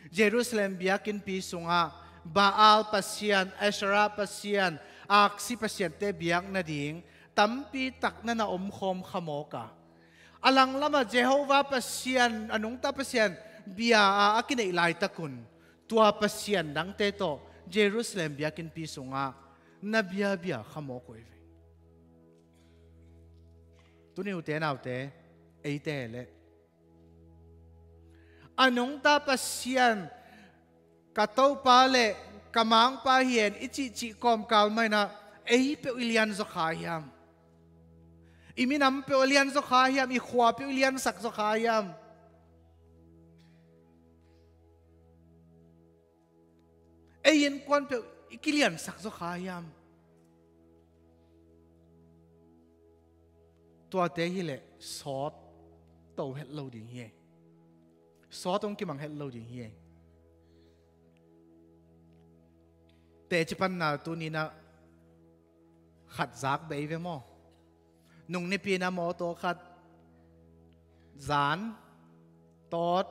Jerusalem biakinnpi sungah Baal pasian, Asherah pasian, aksi pasiante biak nading tampi tak na na omkhawm kha mawk a, a langlamah Jehovah Pasian, a nungta Pasian bia a a kineih laitakun, tua pasian dangte tawh Jerusalem biakinnpi sungah na biabia kha mawk uh hi ve. Tuni ute naute, eite le a nungta Pasian, ka Topa le ka Mangpa hi hen i cihcih kawmkal mah in ah, ei peuh i lianzaw kha hiam? I minam peuh a lianzaw kha hiam? I khua peuh i liansak zaw kha hiam? Ei innkuan peuh i kiliansak zaw kha hiam? Tuate hileh sawt to het lo ding hi. Sawt hong kimang het lo ding hi. Teci panna tuni-in ah khat zak bei ve maw? Nung nipi-in ah mawtaw khat, zan tawt,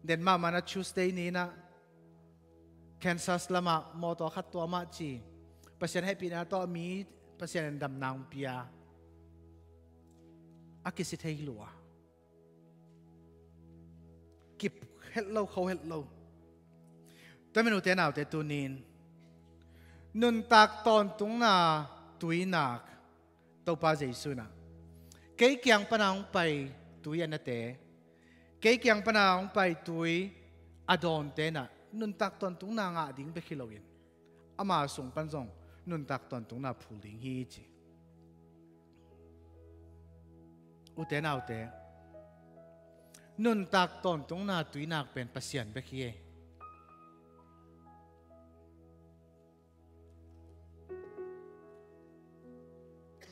den mahmah in ah Tuesday ni-in ah Kansas lamah mawtaw khat tua mah ci, Pasian hehpihna tawh mi Pasian in damna hong pia, a kisi thei lua. Kip het lo, kho het lo. Tua manin ute naute, tuni-in nuntak tawntungna tuinak, Topa Jesu in ah, kei kiang pana hong pai tui a nate, kei kiang pana hong pai tui a dawnte in ah nuntak tawntungna ngah ding bek hi loin, ama sung pan zong nuntak tawntungna phul ding hi ci. Ute naute, nuntak tawntungna tuinak pen Pasian bek hi.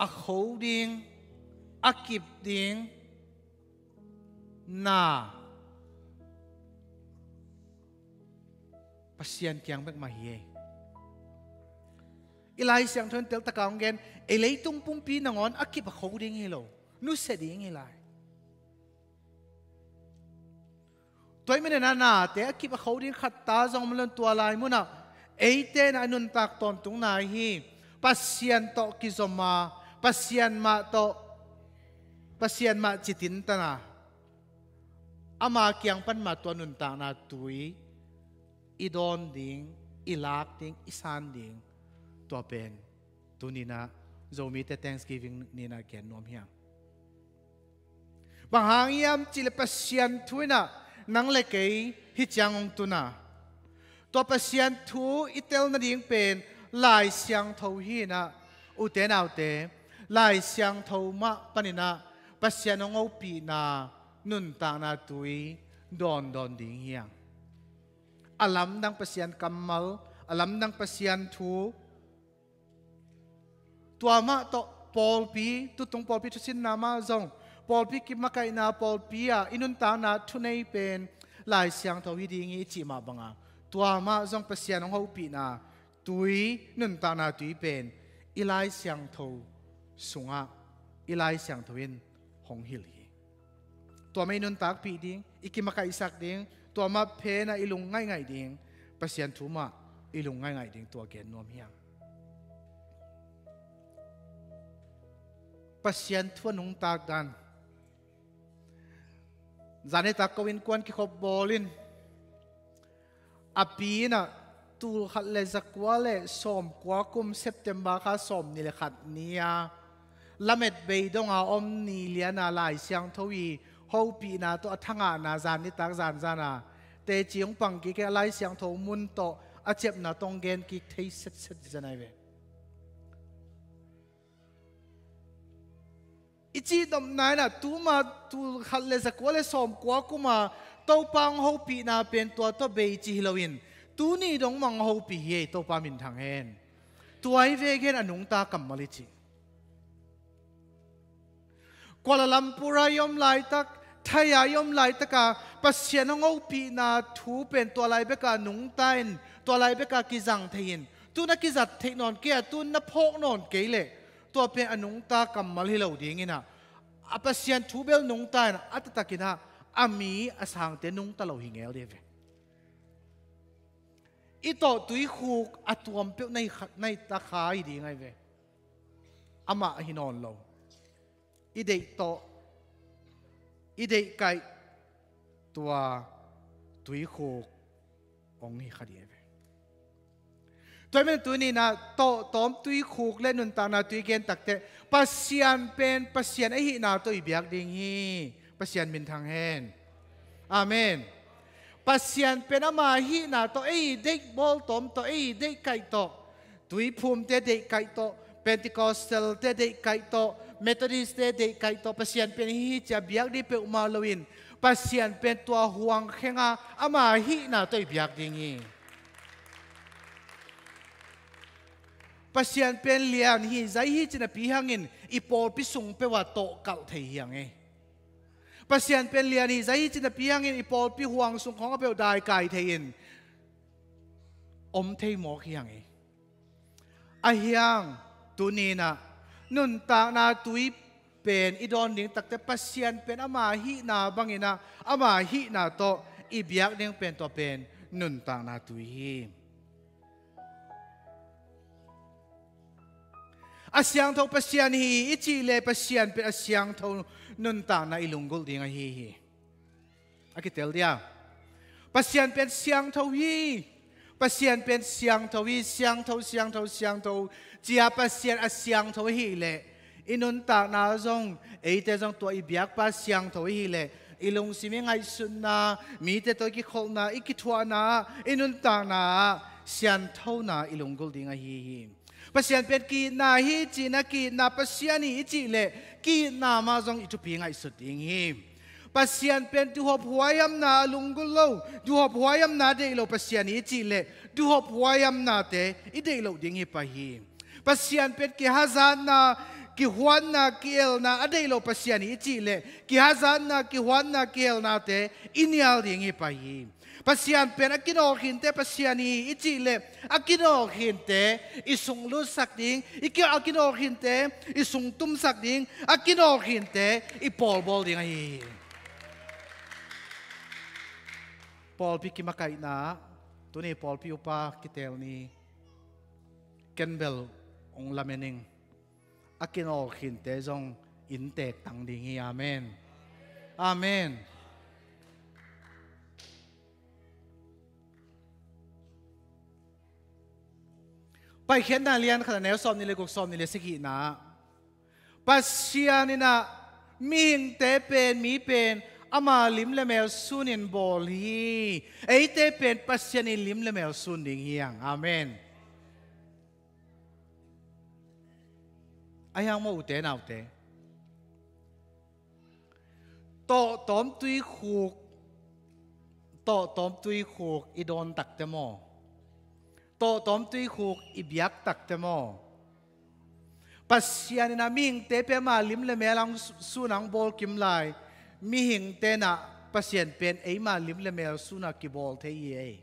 A kho ding, a kip ding na Pasian kiang bek mah hi. I Lai Siangtho in teltak a hong gen, ei leitung pumpi nangawn a kip a kho ding hi lo, nusia ding hi lai. Tua ahih manin ah nate a kip a kho ding khat ta zong om lo in, tua lai munah eite in ah nuntak tawntungna hi Pasian tawh kizom a, Pasian mah tawh, Pasian mah citintan a, ama kiang pan mah tua nuntakna tui i dawn ding, i lak ding, i san ding, tua pen tuni-in ah Zomite Thanksgiving ni-in ah gen nuam hi hang. Bang hang hiam cih leh Pasian thu in ah nang le kei hih ciang hong tun a, tua Pasian thu i tel nading pen Lai Siangtho hi-in ah, ute naute, Lai Siangtho mah panin ah Pasian hong hopihna nuntakna tui dawndawn ding hi hang. A lamdang Pasian kammal, a lamdang Pasian thu, tua mah tawh pawlpi, tutung pawlpi thusinna mah zong, pawlpi kimakaihna pawlpi ah i nuntakna thunei pen Lai Siangtho hi ding hi i cih mah banga, tua mah zong Pasian hong hopihna tui, nuntakna tui pen i Lai Siangtho sungah i Lai Siangtho in hong hilh hi. Tua mah i nuntakpih ding, i kimakaihsak ding, tua mah phenah i lung ngaihngaih ding, Pasian thu mah i lung ngaihngaih ding, tua gen nuam hi hang. Pasian thu a nungtak dan. Zanitak ko innkuan kikhop bawl in, a pi in ah tul khat le zakua le sawmkua kum September kha sawmnih le khat ni-a lamet bei donga om ni liana Lai Siangtho i hopihna tawh a thangahna zanitak zanzana teci hong pang kik in, a Lai Siangtho mun tawh a ciapna tawh hong gen kik thei setset zen ahi ve. I cihnopna in ah tuma tul khat le zakua le sawmkua kuma Topa hong hopihna pen tua tawh bei ci hi loin, tuni dong mah hong hopih hi ei, Topa minthang hen. Tua hi vek hen a nungta kammal i cih. Kuala Lumpur ah i om laitak, Thai ah i om laitaka Pasian hong hopihna thu pen tua lai beka nungta in, tua lai beka kizang thei in, tun a kizat theih nawn kei a, tun na phawk nawn kei leh, tua pen a nungta kammal hi lo dingin ah, a Pasian thu bel nungta in a taktakin ah a mi a sangte nungta lo hi ngel ding ve. I tawh tuikhuk a tuam peuh na hi kha, na hi ta kha hi ding ahi ve. Amah ahi nawn lo. I deih tawh, i deihkaih tua tuikhuk hong hi kha ding ahi ve. Tua ahih manin tuni in ah tawhtawm tuikhuk le nuntakna tui gen takteh Pasian pen Pasian ahihna tawh i biak ding hi. Pasian minthang hen. Amen. Pasian pen ama ahihna tawh ei deih bawltawm tawh, ei deihkaih tawh, tuiphumte deihkaih tawh, Pentecostal-te deihkaih tawh, Methodist-te deihkaih tawh Pasian pen hi hi ci-a biak ding peuhmah loin, Pasian pen tua huang khenga ama ahihna tawh i biak ding hi. Pasian pen lian hi zai hi ci napi hangin i pawlpi sung peuh ah tawhkalh thei hi hang ei. Pasian pen lian hi zai hi ci napi hangin i pawlpi huang sung khawng a peuh daikai thei in om thei mawk hi hang ei. Ahi hang tuni in ah nuntakna tui pen i dawn ding takteh Pasian pen ama ahihna bangin ah ama ahihna tawh i biak ding pen tua pen nuntakna tui hi. A siangtho Pasian hi i cih leh Pasian pen a siangtho nuntakna i lunggulh ding ahi hi. A kitel dia. Pasian pen siangtho hi. Pasian pen siangtho hi, siangtho, siangtho, siangtho. Ci-a Pasian a siangtho ahih leh i nuntakna zong, eite zong tua i biakpa siangtho ahih leh i lungsim i ngaihsutna, mite tawh i kikholhna, i kithuahna, i nuntakna ah sianthona i lunggulh ding ahi hi. Pasian pen ki-itna hi ci-in ah ki-itna Pasian hi i cih leh ki-itna mah zong i thupi ngaihsut ding hi. Pasian pen duhhop huaihamna a lunggulh lo, duhhop huaihamna a deih lo Pasian hi i cih leh duhhop huaihamnate i deih loh ding hi pah hi. Pasian pen kihazatna, kihuatna, ki-elna a deih lo Pasian hi i cih leh kihazatna, kihuatna, ki-elnate i nial ding hi pah hi. Pasian pen a kinawhkhinte Pasian hi i cih leh a kinawhkhinte i sung lutsak ding, i ki, a kinawhkhinte i sung tumsak ding, a kinawhkhinte i pawlbawl ding ahi hi. Pawlpi kimakaihna, tuni pawlpi upa kitel ni, ken bel hong lamen ing. A kinawhkhinte zong inntek tang ding hi. Amen. Amen. Paikhiatna lian khat a neu sawmnih le guk, sawmnih le sagihna ah Pasian in ah mihingte pen, mi pen ama lim le mel sunin bawl hi. Eite pen Pasian in lim le mel sun ding hi hang. Amen. Ahi hang maw ute naute, tawhtawm tuikhuk, tawhtawm tuikhuk i dawn takteh maw, tawhtawm tuikhuk i biak takteh maw, Pasian in ah mihingte pen ama lim le mel hong su-, sun hong bawl kim lai. Mihingte in ah Pasian pen eima lim le mel sun ah kibawl thei hi ei.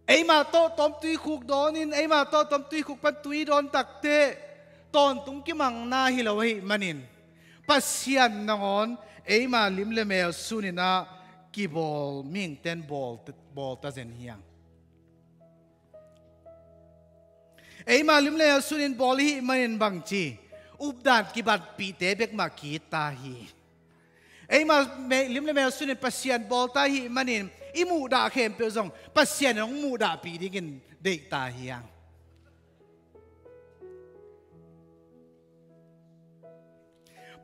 Eima tawh tawm tuikhuk dawn in, eima tawh tawm tuikhuk pan tui dawn takteh tawntung kimangna hi lo ahih manin, Pasian nangawn eima lim le mel sun in ah kibawl, mihingte in bawl, bawl ta zen hi hang. Eima lim le mel sun in bawl i hih manin bangci, updan kibatpihte bek mah ki-it ta hi. Eima me-, lim le mel sun in Pasian bawl ta i hih manin, i muhdah khempeuh zong Pasian in hong muhdahpih dingin deih ta hi hang.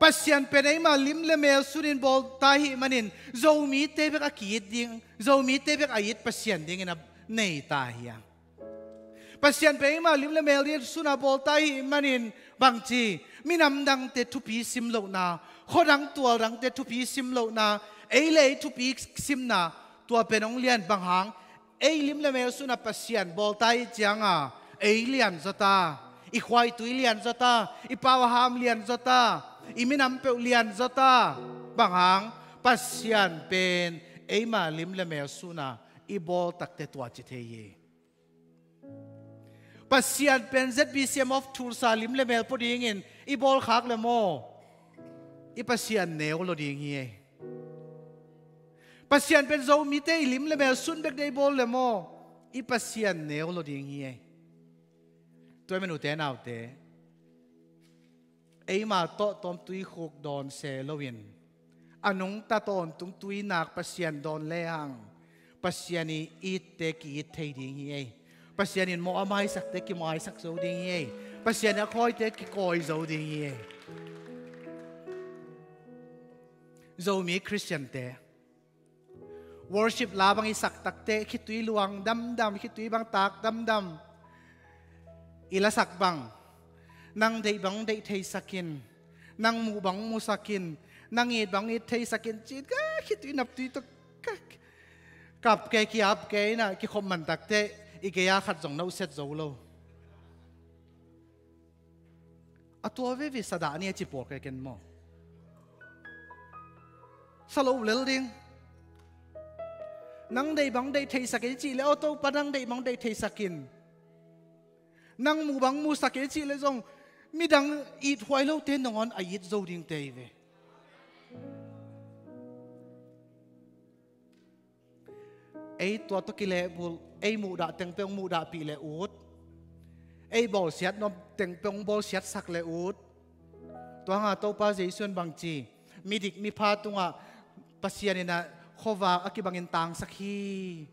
Pasian pen eima lim le mel sun in bawl ta i hih manin, Zomite bek a ki-it ding, Zomite bek a it Pasian dingin a nei ta hi hang. Pasian pen eima lim le mel ding sun a bawl ta i hih manin bangci, minam dangte thupi sim lohna, khuadang tualdangte thupi sim lohna, ei le ei thupi simna, tua pen hong lian bang hang, ei lim le mel sun a Pasian bawl ta i hih ciang a, ei lian zaw ta, i khuaitui lian zaw ta, i pau a ham lian zaw ta, i minam peuh lian zaw ta, bang hang, Pasian pen eima lim le mel sun a i bawl takteh tua ci thei hi. Pasian pen Z B C M of Tulsa lim le mel pua dingin i bawl khak le maw, i Pasian neu lo ding hi ei. Pasian pen Zomite i lim le mel sun bek dei bawl le maw, i Pasian neu lo ding hi ei. Tua ahih manin ute naute, eima tawh tawm tuikhuk dawn se loin, a nungta tawntung tui nak Pasian dawn lehang, Pasian i itte ki-it thei ding hi ei. Pasian in mawh a maisakte kimaisak zo ding hi ei. Pasian in a kawite kikawi zo ding hi ei. Zomi Khristiante, worship la bang i sak takteh, khitui luang damdam, khitui bang tak damdam i lasak bang, nang deih bang deih theisak in, nang muh bang musak in, nang it bang it theisak in, ci-in ka khitui naptui tawh ka kap kei, ki-ap kei in ah, kikhop man takteh i gei-a khat zong na uset zo lo. A tua veve sa dah ni a ci pawl kei ken maw? Sa lo lel ding. Nang deih bang deih theisak in i cih leh, aw Topa, nang deih bang deih theisak in. Nang muh bang musak in i cih leh zong, midang ithuai lote nangawn a it zo dingte hi ve. Ei tua tawh kilehbulh, ei muhdah teng peuh hong muhdahpih le ut, ei bawlsiat nuam teng peuh hong bawlsiatsak le ut. Tua hangah Topa Jesu in bangci, midik mipha tungah Pasian in ah khuavak a kibangin tangsak hi.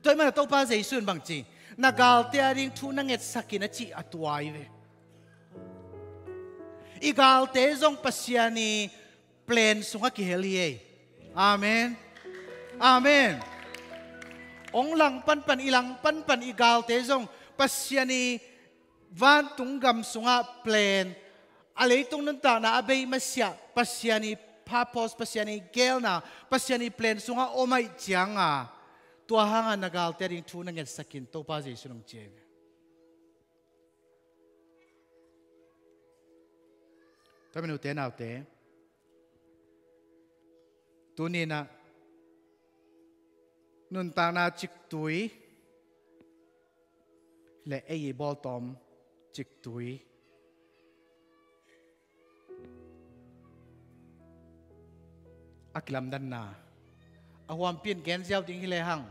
Tua ahih manin Topa Jesu in bangci, na galte ading thu na ngetsak in a cih a tua hi ve. I galte zong Pasian i plan sungah kihel hi ei. Amen. Amen. Hong lang panpan, i lang panpan i galte zong Pasian i vantung gam sungah plan, a leitung nuntakna a bei masiah Pasian i purpose, Pasian i geelna, Pasian i plan sungah om ahih ciangin, tua hangah na galte ading thu na ngetsak in, Topa Jesu in hong ci hi ve. Tua ahih manin ute naute, tuni in ah nuntakna ciktui le ei i bawltawm ciktui a kilamdanna a huampi in gen ziau ding hi lehang,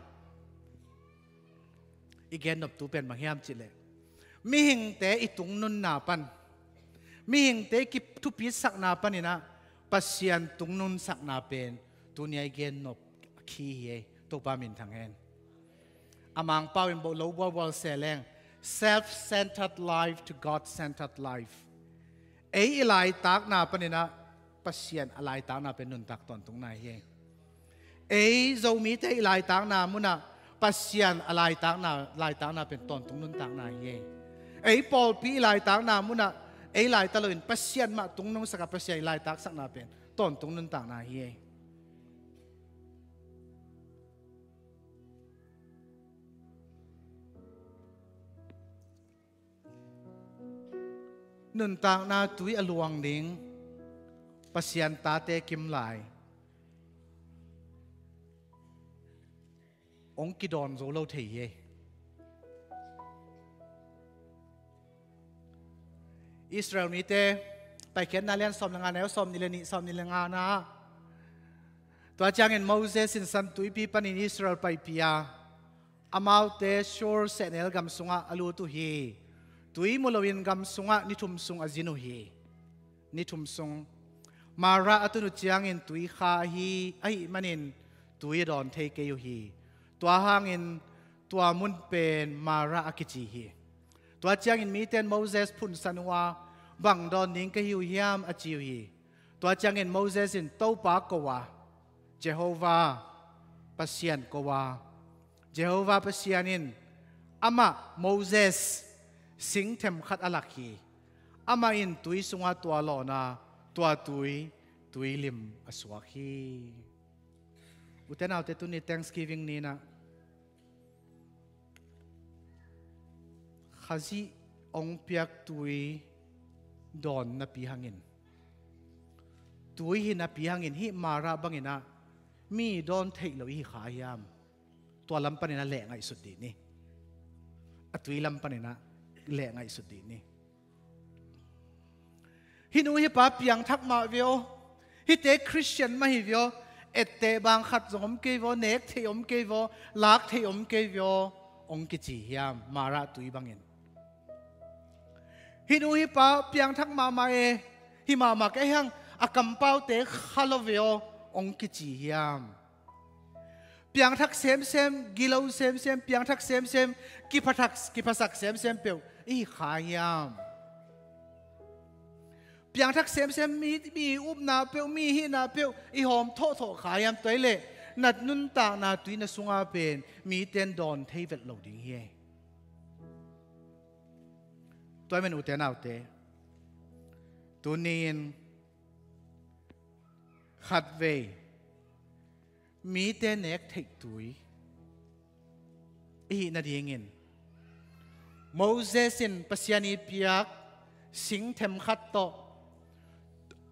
i gennoptu pen bang hiam cih leh, mihingte i tungnunna pan, mihingte i kithupitsakna panin ah Pasian tungnunsakna pen tuni a i gennop a key hi ei. Topa minthang hen. A Mangpau in bawh lo bualbual se leng, self-centered life to God-centered life. Ei i laitakna panin ah Pasian a laitakna pen nuntak tawntungna hi ei. Ei Zomite i laitakna munah Pasian a laitakna, laitakna pen tawntung nuntakna hi ei. Ei pawlpi i laitakna munah ei laita loin Pasian mah tungnungsakah Pasian i laitaksakna pen tawntung nuntakna hi ei. nuntakna tui a luang ding Pasian tate kimlai hong kidawn zo lo thei hi. Israel mite Paikhiatna lian sawm le nga, neu sawm nih le nih, sawm nih le nga na, tua ciangin Moses in San Tuipi panin Israel paipih a, amaute Shur sehnel gam sungah a lut uh hi. Tui mu loin gam sungah ni thum sung a zin uh hi. Ni thum sung Marah a tun uh ciangin tui kha ahi, ahih manin tui a dawn thei kei uh hi. Tua hangin tua mun pen Marah a kici hi. Tua ciangin mite in Moses phunsan uh a, "Bang dawn ding ka hi uh hiam?" a ci uh hi. Tua ciangin Moses in Topa ko a, Jehovah Pasian ko a, Jehovah Pasian in amah Moses singthem khat a lak hi. Amah in tui sungah tua lawn a, tua tui, tui lim a suak hi. Ute naute, tuni Thanksgiving ni-in ah Khazih hong piak tui dawn napi hangin, tui hi napi hangin, hih Marah bangin ah mi dawn theih lo i hi kha hiam? Tua lam panin ah leh ngaihsut dih ni. A tui lam panin ah leh ngaihsut dih ni. Hih nu hih pa piangthak mah ve aw, hihte Khristian mah hi ve aw, etteh bang khat zong om kei ve aw, nek theih om kei ve aw, lak theih om kei ve aw, hong kici hiam, Marah tui bangin? Hih nu hih pa piangthak mahmah e, hi mahmah kei hang, a kampaute kha lo ve aw, hong kici hiam? Piangthak semsem, gilo semsem, piangthak semsem, kiphathak, kiphasak semsem peuh i hi kha hiam? Piangthak semsem, mi, mi upna peuh, mi hihna peuh i hawm thawhthawh kha hiam? Tua hi leh na nuntakna tui na sungah pen mite in dawn thei vet lo ding hi. Tua hi man, ute naute, tuni-in khatvei mite nek theih tui i hih nadingin, Moses in Pasian i piak singthem khat tawh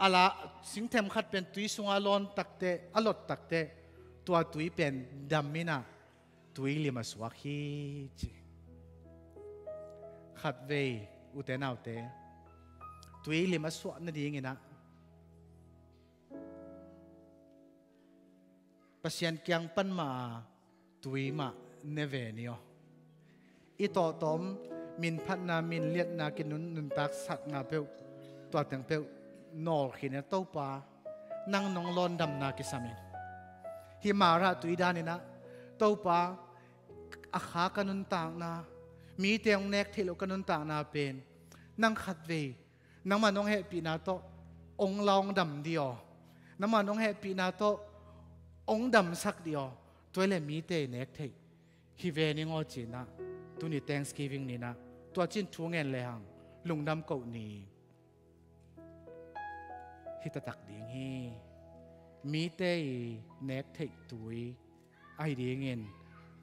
a la, singthem khat pen tui sungah a lawn takteh, a lot takteh, tua tui pen dam in ah tui lim a suak hi, ci. Khatvei, ute naute, tui lim a suah nadingin ah Pasian kiang pan mah a tui mah ne ve ni aw. I tawhtawm, minphatna, minliatna, kinun, nuntaksakna peuh, tua teng peuh nawlkhin in, Topa, nang nong lawndamna kisam in, hih Marah tui danin ah, Topa, a kha ka nuntakna, mite hong nek theih loh ka nuntakna pen nang khatvei nangmah nong hehpihna tawh hong la hong dam dih aw. Nangmah nong hehpihna tawh hong damsak dih aw. Tua hi leh mite i nek theih hi ve ning aw, ci-in ah tuni Thanksgiving ni-in ah tua cin thu ngen lehang lungdam koh ni. Hi taktak ding hi. Mite i nek theih tui ahi dingin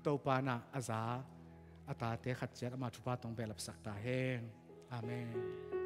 Topa in ah a za a tate khat ciat ama thupha tawh hong behlapsak ta hen. Amen.